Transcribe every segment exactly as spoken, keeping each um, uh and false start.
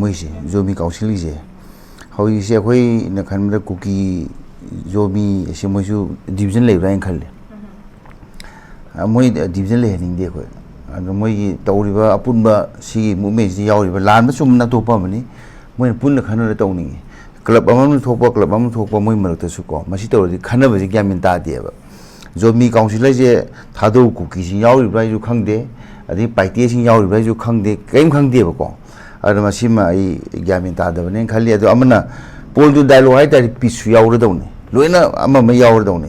ꯃꯣꯏꯁꯦ ꯖꯣꯃꯤ ꯀꯥꯎꯟꯁꯤꯜꯒꯤꯁꯦ꯫ ꯍꯧꯖꯤꯛꯁꯦ ꯑꯩꯈꯣꯏꯅ ꯈꯟꯕꯗ ꯀꯨꯀꯤ ꯖꯣꯃꯤ ꯑꯁꯤ ꯃꯣꯏꯁꯨ ꯗꯤꯕꯤꯖꯟ ꯂꯩꯕ꯭ꯔꯥ ꯍꯥꯏꯅ ꯈꯜꯂꯦ꯫ ꯑ, ꯃꯣꯏ ꯗꯤꯕꯤꯖꯟ ꯂꯩꯍꯟꯅꯤꯡꯗꯦ ꯑꯩꯈꯣꯏ꯫ ꯑꯗꯣ ꯃꯣꯏꯒꯤ ꯇꯧꯔꯤꯕ ꯑꯄꯨꯟꯕ ꯁꯤꯒꯤ ꯃꯨꯞꯃꯦꯟꯁꯤꯗ ꯌꯥꯎꯔꯤꯕ ꯂꯥꯟꯕ ꯆꯨꯝꯕꯅ ꯑꯇꯣꯞꯄ ꯑꯃꯅꯤ꯫ ꯃꯣꯏꯅ ꯄꯨꯟꯅ ꯈꯟꯅꯔ ꯇꯧꯅꯤꯡꯉꯤ꯫ ꯀ꯭ꯂꯕ ꯑꯃꯅ ꯊꯣꯛꯄ, ꯀ꯭ꯂꯕ ꯑꯃꯅ ꯊꯣꯛꯄ, ꯃꯣꯏ ꯃꯔꯛꯇꯁꯨ ꯀꯣ, ꯃꯁꯤ ꯇꯧꯔꯗꯤ ꯈꯟꯅꯕꯁꯦ ꯒ꯭ꯌꯥꯟ ꯃꯦꯟ ꯇꯥꯗꯦꯕ꯫ ꯖꯣꯃꯤ ꯀꯥꯎꯟꯁꯤꯜ ꯍꯥꯏꯁꯦ ꯊꯥꯗꯧ ꯀꯨꯀꯤꯁꯤꯡ ꯌꯥꯎꯔꯤꯕ꯭ꯔꯥ ꯍꯥꯏꯁꯨ ꯈꯪꯗꯦ, ꯑꯗꯩ ꯄꯥꯏꯇꯦꯁꯤꯡ ꯌꯥꯎꯔꯤꯕ꯭ꯔꯥ ꯍꯥꯏꯁꯨ ꯈꯪꯗꯦ, ꯀꯔꯤꯝ ꯈꯪꯗꯦꯕꯀꯣ꯫ ꯑꯗꯨꯅ ꯃꯁꯤꯃ ꯑꯩ ꯒ꯭ꯌꯥꯟ ꯃꯦꯟ ꯇꯥꯗꯕꯅꯦꯅ ꯈꯜꯂꯤ꯫ ꯑꯗꯣ ꯑꯃꯅ ꯄꯣꯜꯒꯤ ꯗꯥꯏꯂꯣꯛ ꯍꯥꯏꯇꯥꯔꯗꯤ ꯄꯤꯁꯁꯨ ꯌꯥꯎꯔꯗꯧꯅꯤ, ꯂꯣꯏꯅ ꯑꯃ ꯑꯃ ꯌꯥꯎꯔꯗꯧꯅꯤ꯫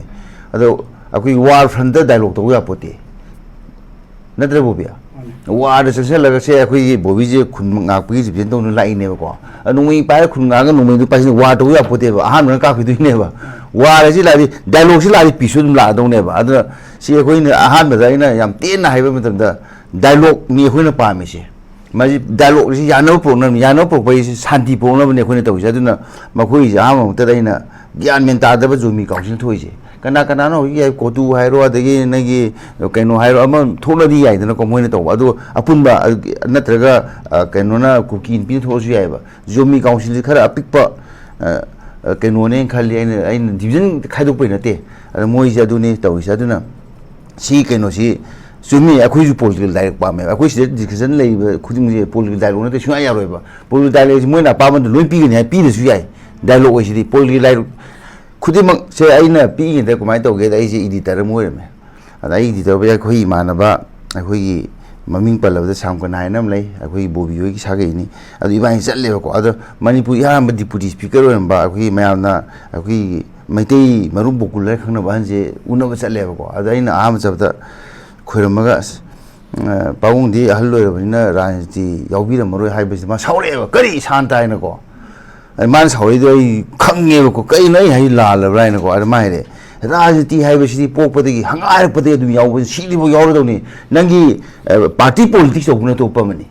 ꯑꯗꯣ ꯑꯩꯈꯣꯏ ꯋꯥꯔ ꯐ꯭ꯔꯟꯠꯇ ꯗꯥꯏꯂꯣꯛ ꯇꯧꯕ ꯌꯥꯄꯣꯠꯇꯦ, ꯅꯠꯇ꯭ꯔ ꯕꯣꯕꯤ? ꯋꯥꯔꯗ ꯆꯪꯁꯤꯜꯂꯒ ꯁꯦ ꯑꯩꯈꯣꯏꯒꯤ ꯕꯣꯕꯤꯁꯦ ꯈꯨꯟ ꯉꯥꯛꯄꯒꯤ ꯔꯤꯄ꯭ꯔꯖꯦꯟ ꯇꯧꯅ ꯂꯥꯛꯏꯅꯦꯕꯀꯣ꯫ ꯑꯗꯣ ꯅꯣꯡꯃꯩ ꯄꯥꯏꯔ ꯈꯨꯟ ꯉꯥꯛꯑꯒ ꯅꯣꯡꯃꯩꯗꯨ ꯄꯥꯏꯁꯤꯜꯂ ꯋꯥꯔ ꯇꯧꯕ ꯌꯥꯄꯣꯠꯇꯦꯕ, ꯑꯍꯥꯟꯕꯅ ꯀꯥꯞꯈꯤꯗꯣꯏꯅꯦꯕ꯫ ꯋꯥꯔ ꯑꯁꯤ ꯂꯥꯛꯑꯗꯤ, ꯗꯥꯏꯂꯣꯛꯁꯤ ꯂꯥꯛꯑꯗꯤ ꯄꯤꯁꯁꯨ ꯑꯗꯨꯝ ꯂꯥꯛꯑꯗꯧꯅꯦꯕ꯫ ꯑꯗꯨꯅ ꯁꯤ ꯑꯩꯈꯣꯏꯅ ꯑꯍꯥꯟꯕꯗ ꯑꯩꯅ ꯌꯥꯝ ꯇꯦꯟꯅ ꯍꯥꯏꯕ ꯃꯇꯝꯗ, ꯗꯥꯏꯂꯣꯛꯅꯤ ꯑꯩꯈꯣꯏꯅ ꯄꯥꯝꯃꯤꯁꯦ꯫ ꯃꯁꯤ ꯗꯥꯏꯂꯣꯛꯁꯤ ꯌꯥꯅꯕ ꯄꯨꯔꯛꯅꯕꯅꯤ, ꯌꯥꯅꯕ ꯄꯨꯔꯛꯄ ꯍꯥꯏꯁꯤ ꯁꯥꯟꯇꯤ ꯄꯨꯔꯛꯅꯕꯅꯤ ꯑꯩꯈꯣꯏꯅ ꯇꯧꯔꯤꯁꯦ꯫ ꯑꯗꯨꯅ ꯃꯈꯣꯏꯒꯤꯁꯦ ꯑꯍꯥꯟꯕ ꯃꯛꯇꯗ ꯑꯩꯅ ꯒ꯭ꯌꯥꯟ ꯃꯦꯟ ꯇꯥꯗꯕ ꯖꯣꯃꯤ ꯀꯥꯎꯟꯁꯤꯜ ꯊꯣꯛꯏꯁꯦ꯫ ꯀꯅꯥ ꯀꯅꯥꯅꯣ ꯍꯧꯖꯤꯛ ꯌꯥꯏ, ꯀꯣꯇꯨ ꯍꯥꯏꯔꯣ, ꯑꯗꯒꯤ ꯅꯪꯒꯤ ꯀꯩꯅꯣ ꯍꯥꯏꯔꯣ, ꯑꯃ ꯊꯣꯛꯂꯗꯤ ꯌꯥꯏꯗꯅꯀꯣ ꯃꯣꯏꯅ ꯇꯧꯕ꯫ ꯑꯗꯣ ꯑꯄꯨꯟꯕ, ꯑ, ꯅꯠꯇ꯭ꯔꯒ, ꯑ, ꯀꯩꯅꯣꯅ ꯀꯨꯀꯤ ꯅꯨꯄꯤꯅ ꯊꯣꯛꯂꯁꯨ ꯌꯥꯏꯑꯕ꯫ ꯖꯣꯃꯤ ꯀꯥꯎꯟꯁꯤꯜꯁꯤ ꯈꯔ ꯑꯄꯤꯛꯄ, ꯑ, ꯑ, ꯀꯩꯅꯣꯅꯦꯅ ꯈꯜꯂꯤ꯫ ꯑꯩꯅ, ꯑꯩꯅ ꯗꯤꯕꯤꯖꯟ ꯈꯥꯏꯗꯣꯛꯄꯩ ꯅꯠꯇꯦ꯫ ꯑꯗ ꯃꯣꯏꯁꯦ ꯑꯗꯨꯅꯤ ꯇꯧꯔꯤꯁꯦ꯫ ꯑꯗꯨꯅ ꯁꯤ ꯀꯩꯅꯣꯁꯤ ꯆꯨꯝꯃꯤ, ꯑꯩꯈꯣꯏꯁꯨ ꯄꯣꯂꯤꯇꯤꯀꯦꯜ ꯗꯥꯏꯂꯣꯛ ꯄꯥꯝꯃꯦꯕ꯫ ꯑꯩꯈꯣꯏ ꯁꯤꯗ ꯗꯤꯁꯀꯁꯟ ꯂꯩꯔꯤꯕ ꯈꯨꯗꯤꯡꯁꯦ ꯄꯣꯂꯤꯇꯤꯀꯦꯜ ꯗꯥꯏꯂꯣꯛ ꯅꯠꯇꯦ ꯁꯨꯡꯌꯥ ꯌꯥꯔꯣꯏꯕ꯫ ꯄꯣꯂꯤꯇꯤꯀꯦꯜ ꯗꯥꯏꯂꯣꯛꯁꯤ ꯃꯣꯏꯅ ꯑꯄꯥꯝꯕꯗꯨ ꯂꯣꯏ ꯄꯤꯒꯅꯤ ꯍꯥꯏ, ꯄꯤꯗ꯭ꯔꯁꯨ ꯌꯥꯏ꯫ ꯗꯥꯏꯂꯣꯛ ꯑꯣꯏꯁꯤꯗꯤ ꯄꯣꯂꯤꯇꯤꯀꯦꯜ ꯗꯥꯏꯂꯣꯛ ꯈꯨꯗꯤꯡꯃꯛꯁꯦ ꯑꯩꯅ ꯄꯤꯛꯏꯉꯩꯗ ꯀꯃꯥꯏꯅ ꯇꯧꯒꯦꯗ, ꯑꯩꯁꯦ ꯏꯗꯤꯇꯔ ꯑꯃ ꯑꯣꯏꯔꯝꯃꯦ꯫ ꯑꯗ ꯑꯩ ꯏꯗꯤꯇꯔ ꯑꯣꯏꯕ ꯑꯩꯈꯣꯏ ꯏꯃꯥꯟꯅꯕ, ꯑꯩꯈꯣꯏꯒꯤ ꯃꯃꯤꯡ ꯄꯜꯂꯕꯗ ꯁ꯭ꯌꯥꯝ ꯀꯅꯥ ꯍꯥꯏꯅ ꯑꯃ ꯂꯩ, ꯑꯩꯈꯣꯏꯒꯤ ꯕꯣꯕꯤ ꯍꯣꯏꯒꯤ ꯁꯥꯒꯩꯅꯤ꯫ ꯑꯗꯨ ꯏꯕꯥꯅꯤ ꯆꯠꯂꯦꯕꯀꯣ꯫ ꯑꯗꯣ ꯃꯅꯤꯄꯨꯔꯒꯤ ꯑꯍꯥꯟꯕ ꯗꯤꯄꯨꯇꯤ ꯁ꯭ꯄꯤꯀꯔ ꯑꯣꯏꯔꯝꯕ ꯑꯩꯈꯣꯏꯒꯤ ꯃꯌꯥꯝꯅ ꯑꯩꯈꯣꯏꯒꯤ ꯃꯩꯇꯩ ꯃꯔꯨꯞ ꯕꯣꯀꯨꯜ ꯍꯥꯏꯅ ꯈꯪꯅꯕ ꯑꯍꯟꯁꯦ ꯎꯅꯕ ꯆꯠꯂꯦꯕꯀꯣ꯫ ꯑꯗ ꯑꯩꯅ ꯑꯍꯥꯟꯕ ꯆꯠꯄꯗ ꯈꯣꯏꯔꯝꯃꯒ, "ꯑꯁ, ꯑ, ꯄꯥꯕꯨꯡꯗꯤ ꯑꯍꯜ ꯑꯣꯏꯔꯕꯅꯤꯅ ꯔꯥꯖꯅꯤꯇꯤ ꯌꯥꯎꯕꯤꯔꯝꯃꯔꯣꯏ" ꯍꯥꯏꯕꯁꯤ ꯃꯥ ꯁꯥꯎꯔꯛꯑꯦꯕ꯫ "ꯀꯔꯤ ꯁꯥꯟꯇ?" ꯍꯥꯏꯅꯀꯣ꯫ ꯑꯗ ꯃꯥꯅ ꯁꯥꯎꯔꯛꯏꯗꯣ ꯑꯩ ꯈꯪꯉꯦꯕꯀꯣ, "ꯀꯩꯅꯣ ꯑꯩ ꯍꯥꯏ ꯂꯥꯜꯂꯕ꯭ꯔꯥ?" ꯍꯥꯏꯅꯀꯣ꯫ ꯑꯗ ꯃꯥ ꯍꯥꯏꯔꯦ, "ꯔꯥꯖꯅꯤꯇꯤ ꯍꯥꯏꯕꯁꯤꯗꯤ ꯄꯣꯛꯄꯗꯒꯤ, ꯍꯪꯉꯥꯏꯔꯛꯄꯗꯒꯤ ꯑꯗꯨꯝ ꯌꯥꯎꯕ, ꯁꯤꯗ꯭ꯔꯤꯐꯥꯎ ꯌꯥꯎꯔꯗꯧꯅꯤ꯫ ꯅꯪꯒꯤ, ꯑ, ꯄꯥꯔꯇꯤ ꯄꯣꯂꯤꯇꯤꯛꯁ ꯇꯧꯕꯅ ꯑꯇꯣꯞꯄ ꯑꯃꯅꯤ"꯫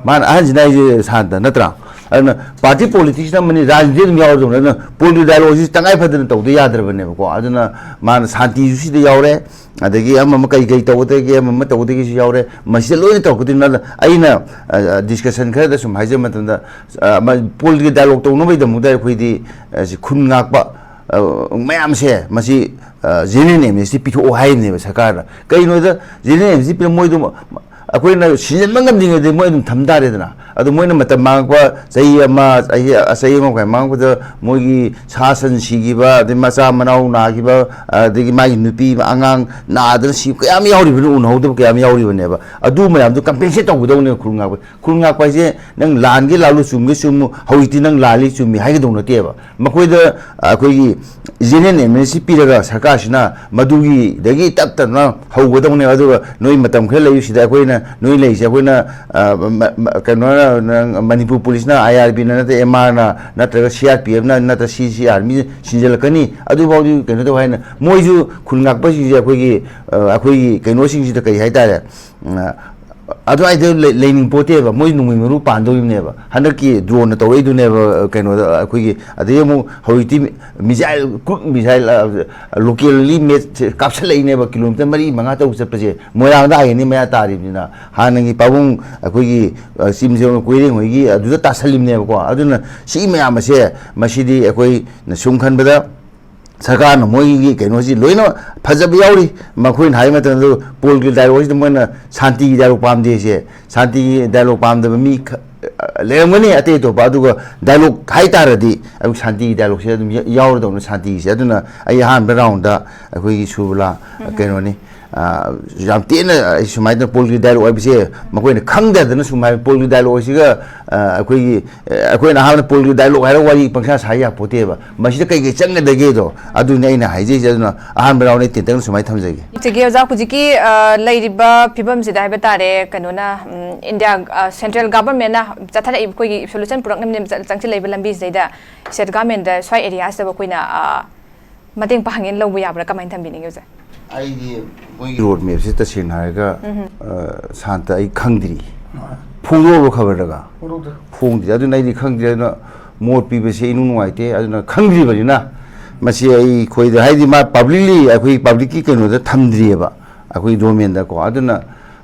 ꯃꯥꯅ ꯑꯍꯟꯁꯤꯅ ꯑꯩꯁꯦ ꯁꯥꯟꯇ ꯅꯠꯇ꯭ꯔꯥ? ꯑꯗꯨꯅ ꯄꯥꯔꯇꯤ ꯄꯣꯂꯤꯇꯤꯛꯁ ꯑꯃꯅꯤ, ꯔꯥꯖꯅꯤꯇꯤ ꯑꯗꯨꯝ ꯌꯥꯎꯔꯗꯧꯅꯤ꯫ ꯑꯗꯨꯅ ꯄꯣꯂꯤꯇꯤꯀꯦꯜ ꯗꯥꯏꯂꯣꯒꯁꯤ ꯇꯉꯥꯏ ꯐꯗꯅ ꯇꯧꯗ ꯌꯥꯗ꯭ꯔꯕꯅꯦꯕꯀꯣ꯫ ꯑꯗꯨꯅ ꯃꯥꯅ ꯁꯥꯟꯇꯤꯁꯨ ꯁꯤꯗ ꯌꯥꯎꯔꯦ, ꯑꯗꯒꯤ ꯑꯃ ꯑꯃ ꯀꯩ ꯀꯩ ꯇꯧꯒꯗꯒꯦ, ꯑꯃ ꯑꯃ ꯇꯧꯒꯗꯒꯦꯁꯨ ꯌꯥꯎꯔꯦ꯫ ꯃꯁꯤꯗ ꯂꯣꯏꯅ ꯇꯧꯔꯛꯀꯗꯣꯏꯅꯤ꯫ ꯑꯗ ꯑꯩꯅ, ꯑ, ꯑ, ꯗꯤꯁꯀꯁꯟ ꯈꯔꯗ ꯁꯨꯝ ꯍꯥꯏꯖꯕ ꯃꯇꯝꯗ, ꯑ, ꯃ-, ꯄꯣꯜꯒꯤ ꯗꯥꯏꯂꯣꯛ ꯇꯧꯅꯕꯒꯤꯗꯃꯛꯇ ꯑꯩꯈꯣꯏꯗꯤ, ꯑ, ꯁꯤ ꯈꯨꯟ ꯉꯥꯛꯄ, ꯑ, ꯃꯌꯥꯝꯁꯦ ꯃꯁꯤ, ꯑ, ꯖꯦꯅꯔꯦꯜ ꯑꯦꯝꯅꯦꯁꯇꯤ ꯄꯤꯊꯣꯛꯑꯣ ꯍꯥꯏꯔꯤꯕꯅꯦꯕ ꯁꯔꯀꯥꯔꯗ꯫ ꯀꯩꯅꯣꯗ ꯖꯦꯅꯔꯦꯜ ꯑꯦꯝꯅꯦꯁꯇꯤ ꯄꯤꯔ ꯃꯣꯏꯗꯣ ꯑꯩꯈꯣꯏꯅ ꯁꯤꯖꯤꯟꯕ ꯉꯝꯗ꯭ꯔꯤꯉꯩꯗ ꯃꯣꯏ ꯑꯗꯨꯝ ꯊꯝ ꯇꯥꯔꯦꯗꯅ꯫ ꯑꯗꯣ ꯃꯣꯏꯅ ꯃꯇꯝ ꯃꯥꯡꯉꯛꯄ ꯆꯍꯤ ꯑꯃ, ꯆꯍꯤ, ꯆꯍꯤ ꯑꯃ ꯃꯈꯥꯏ ꯃꯥꯡꯉꯛꯄꯗ ꯃꯣꯏꯒꯤ ꯁꯥ ꯁꯟ ꯁꯤꯈꯤꯕ, ꯑꯗꯩ ꯃꯆꯥ ꯃꯅꯥꯎ ꯅꯥꯈꯤꯕ, ꯑꯗꯒꯤ ꯃꯥꯒꯤ ꯅꯨꯄꯤ ꯑꯉꯥꯡ ꯅꯥꯗꯅ ꯁꯤꯕ ꯀꯌꯥꯝ ꯌꯥꯎꯔꯤꯕꯅꯤ, ꯎꯅꯍꯧꯗꯕ ꯀꯌꯥꯝ ꯌꯥꯎꯔꯤꯕꯅꯦꯕ꯫ ꯑꯗꯨ ꯃꯌꯥꯝꯗꯣ ꯀꯝꯄꯦꯟꯁꯦꯠ ꯇꯧꯒꯗꯧꯅꯦꯕ ꯈꯨꯜ ꯉꯥꯛꯄ꯫ ꯈꯨꯜ ꯉꯥꯛꯄ ꯍꯥꯏꯁꯦ ꯅꯪ ꯂꯥꯟꯒꯦ ꯂꯥꯜꯂꯨ, ꯆꯨꯝꯒꯦ ꯆꯨꯝꯃꯨ, ꯍꯧꯖꯤꯛꯇꯤ ꯅꯪ ꯂꯥꯜꯂꯤ ꯆꯨꯝꯃꯤ ꯍꯥꯏꯒꯗꯧ ꯅꯠꯇꯦꯕ꯫ ꯃꯈꯣꯏꯗ ꯑꯩꯈꯣꯏꯒꯤ ꯖꯦꯅꯔꯦꯜ ꯑꯦꯝꯅꯦꯁꯇꯤ ꯄꯤꯔꯒ ꯁꯔꯀꯥꯔꯁꯤꯅ ꯃꯗꯨꯒꯤꯗꯒꯤ ꯇꯞ ꯇꯞꯅ ꯍꯧꯒꯗꯧꯅꯦꯕ꯫ ꯑꯗꯨꯒ ꯅꯣꯏ ꯃꯇꯝ ꯈꯔ ꯂꯩꯌꯨ ꯁꯤꯗ, ꯑꯩꯈꯣꯏꯅ ꯅꯣꯏ ꯂꯩꯔꯤꯁꯦ ꯑꯩꯈꯣꯏꯅ, ꯑ, ꯃ-, ꯃ-, ꯀꯩꯅꯣꯅ, ꯅꯪ ꯃꯅꯤꯄꯨꯔ ꯄꯨꯂꯤꯁꯅ, ꯑꯥꯏ ꯑꯥꯔ ꯕꯤꯅ ꯅꯠꯇ꯭ꯔ ꯑꯦꯝ ꯑꯥꯔꯅ ꯅꯠꯇ꯭ꯔꯒ ꯁꯤ ꯑꯥꯔ ꯄꯤ ꯑꯦꯐꯅ ꯅꯠꯇ꯭ꯔ ꯁꯤ ꯁꯤ ꯑꯥꯔꯃꯤ ꯁꯤꯟꯖꯜꯂꯛꯀꯅꯤ꯫ ꯑꯗꯨꯐꯥꯎꯗꯤ ꯀꯩꯅꯣ ꯇꯧ ꯍꯥꯏꯅ ꯃꯣꯏꯁꯨ ꯈꯨꯜ ꯉꯥꯛꯄꯁꯤꯡꯁꯦ ꯑꯩꯈꯣꯏꯒꯤ, ꯑ, ꯑꯩꯈꯣꯏꯒꯤ ꯀꯩꯅꯣꯁꯤꯡꯁꯤꯗ ꯀꯩ ꯍꯥꯏꯇꯥꯔꯦ, ꯑ, ꯑꯗꯨꯋꯥꯏꯗ ꯂꯩ-, ꯂꯩꯅꯤꯡ ꯄꯣꯠꯇꯦꯕ꯫ ꯃꯣꯏ ꯅꯣꯡꯃꯩ ꯃꯔꯨ ꯄꯥꯟꯗꯧꯔꯤꯕꯅꯦꯕ꯫ ꯍꯟꯗꯛꯀꯤ ꯗ꯭ꯔꯣꯟꯅ ꯇꯧꯔꯛꯏꯗꯨꯅꯦꯕ, ꯀꯩꯅꯣꯗ ꯑꯩꯈꯣꯏꯒꯤ, ꯑꯗꯩ ꯑꯃꯨꯛ ꯍꯧꯖꯤꯛꯇꯤ ꯃꯤꯖꯥꯏꯜ, ꯀ꯭ꯔꯨꯠ ꯃꯤꯖꯥꯏꯜ, ꯑ, ꯂꯣꯀꯦꯜꯂꯤ ꯃꯦꯠ ꯀꯥꯞꯁꯤꯜꯂꯛꯏꯅꯦꯕ꯫ ꯀꯤꯂꯣꯃꯤꯇꯔ ꯃꯔꯤ ꯃꯉꯥ ꯇꯔꯨꯛ ꯆꯠꯄꯁꯦ ꯃꯣꯏꯔꯥꯡꯗ ꯑꯥꯏ ꯑꯦꯟ ꯑꯦ ꯃꯌꯥ ꯇꯥꯔꯤꯕꯅꯤꯅ꯫ ꯍꯥꯟꯅꯒꯤ ꯄꯥꯕꯨꯡ ꯑꯩꯈꯣꯏꯒꯤ, ꯑ, ꯆꯤꯝꯖꯣꯡ ꯀꯣꯏꯔꯦꯡ ꯍꯣꯏꯒꯤ ꯑꯗꯨꯗ ꯇꯥꯁꯜꯂꯤꯕꯅꯦꯕꯀꯣ꯫ ꯑꯗꯨꯅ ꯁꯤ ꯃꯌꯥꯝ ꯑꯁꯦ ꯃꯁꯤꯗꯤ ꯑꯩꯈꯣꯏꯅ ꯁꯨꯝ ꯈꯟꯕꯗ ꯁꯔꯀꯥꯔꯅ ꯃꯣꯏꯒꯤ ꯀꯩꯅꯣꯁꯤ ꯂꯣꯏꯅ ꯐꯖꯕ ꯌꯥꯎꯔꯤ꯫ ꯃꯈꯣꯏꯅ ꯍꯥꯏꯕ ꯃꯇꯝꯗ ꯄꯣꯜꯒꯤ ꯗꯥꯏꯂꯣꯛꯁꯤꯗ ꯃꯣꯏꯅ ꯁꯥꯟꯇꯤꯒꯤ ꯗꯥꯏꯂꯣꯛ ꯄꯥꯝꯗꯦꯁꯦ, ꯁꯥꯟꯇꯤꯒꯤ ꯗꯥꯏꯂꯣꯛ ꯄꯥꯝꯗꯕ ꯃꯤ ꯈ-, ꯂꯩꯔꯝꯒꯅꯤ ꯑꯇꯩ ꯑꯇꯣꯞꯄ, ꯑꯗꯨꯒ ꯗꯥꯏꯂꯣꯛ ꯍꯥꯏ ꯇꯥꯔꯗꯤ ꯑꯩꯈꯣꯏ ꯁꯥꯟꯇꯤꯒꯤ ꯗꯥꯏꯂꯣꯛꯁꯦ ꯑꯗꯨꯝ ꯌꯥ-, ꯌꯥꯎꯔꯗꯧꯅ ꯁꯥꯟꯇꯤꯒꯤꯁꯦ꯫ ꯑꯗꯨꯅ ꯑꯩ ꯑꯍꯥꯟꯕ ꯔꯥꯎꯟꯗ ꯑꯩꯈꯣꯏꯒꯤ ꯁꯨꯕꯂꯥ, ꯀꯩꯅꯣꯅꯤ, ꯑ, ꯌꯥꯝ ꯇꯦꯟꯅ ꯑꯩ ꯁꯨꯃꯥꯏꯅ ꯄꯣꯜꯒꯤ ꯗꯥꯏꯂꯣꯛ ꯍꯥꯏꯕꯁꯦ ꯃꯈꯣꯏꯅ ꯈꯪꯗꯗꯅ ꯁꯨꯃꯥꯏꯅ ꯄꯣꯜꯒꯤ ꯗꯥꯏꯂꯣꯛ ꯍꯥꯏꯁꯤꯒ, ꯑ, ꯑꯩꯈꯣꯏꯒꯤ, ꯑ, ꯑꯩꯈꯣꯏꯅ ꯑꯍꯥꯟꯕꯗ ꯄꯣꯜꯒꯤ ꯗꯥꯏꯂꯣꯛ ꯍꯥꯏꯔꯒ ꯋꯥꯔꯤ ꯄꯪꯁꯥ ꯁꯥ ꯌꯥꯄꯣꯠꯇꯦꯕ꯫ ꯃꯁꯤꯗ ꯀꯩ ꯀꯩ ꯆꯪꯒꯗꯒꯦꯗꯣ ꯑꯗꯨꯅꯤ ꯑꯩꯅ ꯍꯥꯏꯖꯩꯁꯦ꯫ ꯑꯗꯨꯅ ꯑꯍꯥꯟꯕ ꯔꯥꯎꯟꯗ ꯑꯩ ꯇꯦꯟꯇꯛꯅ ꯁꯨꯃꯥꯏꯅ ꯊꯝꯖꯒꯦ꯫ ꯆꯤꯆꯦꯒꯤ ꯑꯣꯖꯥ ꯍꯧꯖꯤꯛꯀꯤ, ꯑ, ꯂꯩꯔꯤꯕ ꯐꯤꯕꯝꯁꯤꯗ ꯍꯥꯏꯕ ꯇꯥꯔꯦ, ꯀꯩꯅꯣꯅ, ꯎꯝ, ꯏꯟꯗꯤꯌꯥ, ꯑ, ꯁꯦꯟꯇ꯭ꯔꯦꯜ ꯒꯚꯔꯟꯃꯦꯟꯅ ꯆꯠꯊꯔꯛꯏꯕ ꯑꯩꯈꯣꯏꯒꯤ ꯁꯣꯂꯨꯁꯟ ꯄꯨꯔꯛꯅꯕꯅꯦꯅ ꯆ-, ꯆꯪꯁꯤꯜꯂꯛꯏꯕ ꯂꯝꯕꯤꯁꯤꯗꯩꯗ ꯁ꯭ꯇꯦꯠ ꯒꯚꯔꯟꯃꯦꯟꯗ ꯁ꯭ꯋꯥꯏ ꯑꯦꯔꯤꯌꯥꯁꯤꯗꯕꯨ ꯑꯩꯈꯣꯏꯅ, ꯑ, ꯃꯇꯦꯡ ꯄꯥꯡꯉꯦꯅ ꯂꯧꯕ ꯌꯥꯕ꯭ꯔꯥ? ꯀꯃꯥꯏꯅ ꯊꯝꯕꯤꯅꯤꯡꯉꯤ ꯑꯣꯖꯥ? ꯑꯩꯗꯤ ꯃꯣꯏꯒꯤ ꯔꯣꯗ ꯃꯦꯞꯁꯦ ꯇꯁꯦꯡꯅ ꯍꯥꯏꯔꯒ, ꯑ, ꯁꯥꯟꯇ, ꯑꯩ ꯈꯪꯗ꯭ꯔꯤ꯫ ꯐꯣꯡꯗꯣꯛꯑꯕ ꯈꯕꯔꯗꯒ? ꯐꯣꯡꯗ꯭ꯔꯤ꯫ ꯑꯗꯨꯅ ꯑꯩꯗꯤ ꯈꯪꯗ꯭ꯔꯤ꯫ ꯑꯗꯨꯅ ꯃꯣꯠ ꯄꯤꯕꯁꯦ ꯏꯅꯨꯡ ꯅꯨꯡꯉꯥꯏꯇꯦ꯫ ꯑꯗꯨꯅ ꯈꯪꯗ꯭ꯔꯤꯕꯅꯤꯅ ꯃꯁꯤ ꯑꯩꯈꯣꯏꯗ, ꯍꯥꯏꯗꯤ, ꯃꯥ ꯄꯕ꯭ꯂꯤꯛꯂꯤ, ꯑꯩꯈꯣꯏ ꯄꯕ꯭ꯂꯤꯛꯀꯤ ꯀꯩꯅꯣꯗ ꯊꯝꯗ꯭ꯔꯤꯑꯕ, ꯑꯩꯈꯣꯏ ꯗꯣꯃꯦꯟꯗꯀꯣ꯫ ꯑꯗꯨꯅ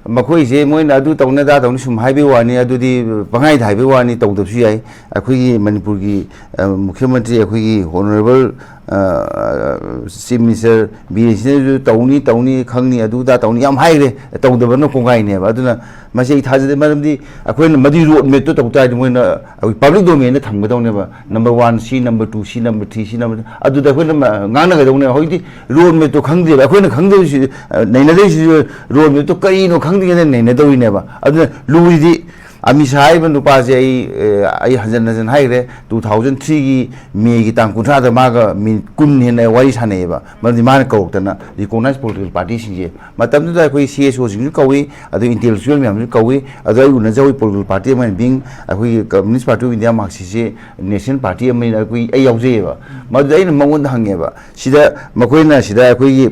ꯃꯈꯣꯏꯁꯦ ꯃꯣꯏꯅ ꯑꯗꯨ ꯇꯧꯅꯤ, ꯑꯗꯥ ꯇꯧꯅꯤ ꯁꯨꯝ ꯍꯥꯏꯕꯩ ꯋꯥꯅꯤ, ꯑꯗꯨꯗꯤ ꯄꯪꯍꯥꯏꯗ ꯍꯥꯏꯕꯩ ꯋꯥꯅꯤ, ꯇꯧꯗꯕꯁꯨ ꯌꯥꯏ꯫ ꯑꯩꯈꯣꯏꯒꯤ ꯃꯅꯤꯄꯨꯔꯒꯤ, ꯑ, ꯃꯨꯈ꯭ꯌ ꯃꯟꯇ꯭ꯔꯤ, ꯑꯩꯈꯣꯏꯒꯤ ꯍꯣꯅꯣꯔꯦꯕꯜ, ꯑ, ꯆꯤꯐ ꯃꯤꯅꯤꯁꯇꯔ ꯕꯤꯔꯦꯟ ꯁꯤꯅꯁꯨ ꯇꯧꯅꯤ, ꯇꯧꯅꯤ, ꯈꯪꯅꯤ, ꯑꯗꯨ ꯑꯗꯥ ꯇꯧꯅꯤ ꯌꯥꯝ ꯍꯥꯏꯈ꯭ꯔꯦ, ꯇꯧꯗꯕꯅ ꯀꯣꯡꯒꯥꯏꯅꯦꯕ꯫ ꯑꯗꯨꯅ ꯃꯁꯤ ꯑꯩ ꯊꯥꯖꯗꯦ, ꯃꯔꯝꯗꯤ ꯑꯩꯈꯣꯏꯅ ꯃꯗꯨꯒꯤ ꯔꯣꯗ ꯃꯦꯞꯇꯣ ꯇꯧ ꯇꯥꯔꯗꯤ ꯃꯣꯏꯅ ꯑꯩꯈꯣꯏ ꯄꯕ꯭ꯂꯤꯛ ꯗꯣꯃꯦꯟꯗ ꯊꯝꯒꯗꯧꯅꯦꯕ꯫ ꯅꯝꯕꯔ ꯋꯥꯟ ꯁꯤ, ꯅꯝꯕꯔ ꯇꯨ ꯁꯤ, ꯅꯝꯕꯔ ꯊ꯭ꯔꯤ ꯁꯤ, ꯅꯝꯕꯔ, ꯑꯗꯨꯗ ꯑꯩꯈꯣꯏꯅ ꯃ-, ꯉꯥꯡꯅꯒꯗꯧꯅꯦꯕ꯫ ꯍꯧꯖꯤꯛꯇꯤ ꯔꯣꯗ ꯃꯦꯞꯇꯣ ꯈꯪꯗꯦꯕ꯫ ꯑꯩꯈꯣꯏꯅ ꯈꯪꯗꯣꯏꯁꯤ, ꯑ, ꯅꯩꯅꯗꯣꯏꯁꯤꯁꯨ ꯔꯣꯗ ꯃꯦꯞꯇꯣ ꯀꯔꯤꯅꯣ ꯈꯪꯗ꯭ꯔꯤꯉꯩꯗ ꯅꯩꯅꯗꯧꯔꯤꯅꯦꯕ꯫ ꯑꯗꯨꯅ ꯂꯨꯔꯤꯗꯤ ꯑꯃꯤꯠ ꯁꯥꯍ ꯍꯥꯏꯔꯤꯕ ꯅꯨꯄꯥꯁꯦ ꯑꯩ, ꯑ, ꯑꯩ ꯍꯟꯖꯟ ꯍꯟꯖꯟ ꯍꯥꯏꯈ꯭ꯔꯦ, ꯇꯨ ꯊꯥꯎꯖꯟ ꯊ꯭ꯔꯤꯒꯤ ꯃꯦꯒꯤ ꯇꯥꯡ ꯀꯨꯟꯊ꯭ꯔꯥꯗ ꯃꯥꯒ ꯃꯤꯅꯤꯠ ꯀꯨꯟ ꯍꯦꯟꯅ ꯋꯥꯔꯤ ꯁꯥꯟꯅꯩꯌꯦꯕ꯫ ꯃꯔꯝꯗꯤ ꯃꯥꯅ ꯀꯧꯔꯛꯇꯅ ꯔꯤꯀꯣꯛꯅꯥꯏꯖ ꯄꯣꯂꯤꯇꯤꯀꯦꯜ ꯄꯥꯔꯇꯤꯁꯤꯡꯁꯦ꯫ ꯃꯇꯝꯗꯨꯗ ꯑꯩꯈꯣꯏ ꯁꯤ ꯑꯦꯁ ꯑꯣꯁꯤꯡꯁꯨ ꯀꯧꯏ, ꯑꯗꯨ ꯏꯟꯇꯦꯂꯦꯛꯆꯨꯋꯦꯜ ꯃꯌꯥꯝꯁꯨ ꯀꯧꯏ꯫ ꯑꯗꯣ ꯑꯩ ꯎꯅꯖꯍꯧꯋꯤ ꯄꯣꯂꯤꯇꯤꯀꯦꯜ ꯄꯥꯔꯇꯤ ꯑꯃ ꯑꯣꯏꯅ, ꯕꯤꯡ ꯑꯩꯈꯣꯏꯒꯤ ꯀꯝꯃ꯭ꯌꯨꯅꯤꯁ ꯄꯥꯔꯇꯤ ꯑꯣꯐ ꯏꯟꯗꯤꯌꯥ ꯃꯥꯔꯛꯁꯤꯁꯁꯦ ꯅꯦꯁꯅꯦꯜ ꯄꯥꯔꯇꯤ ꯑꯃꯅꯤꯅ ꯑꯩꯈꯣꯏ, ꯑꯩ ꯌꯥꯎꯖꯩꯌꯦꯕ꯫ ꯃꯗꯨꯗ ꯑꯩꯅ ꯃꯉꯣꯟꯗ ꯍꯪꯉꯦꯕ, ꯁꯤꯗ ꯃꯈꯣꯏꯅ ꯁꯤꯗ ꯑꯩꯈꯣꯏꯒꯤ,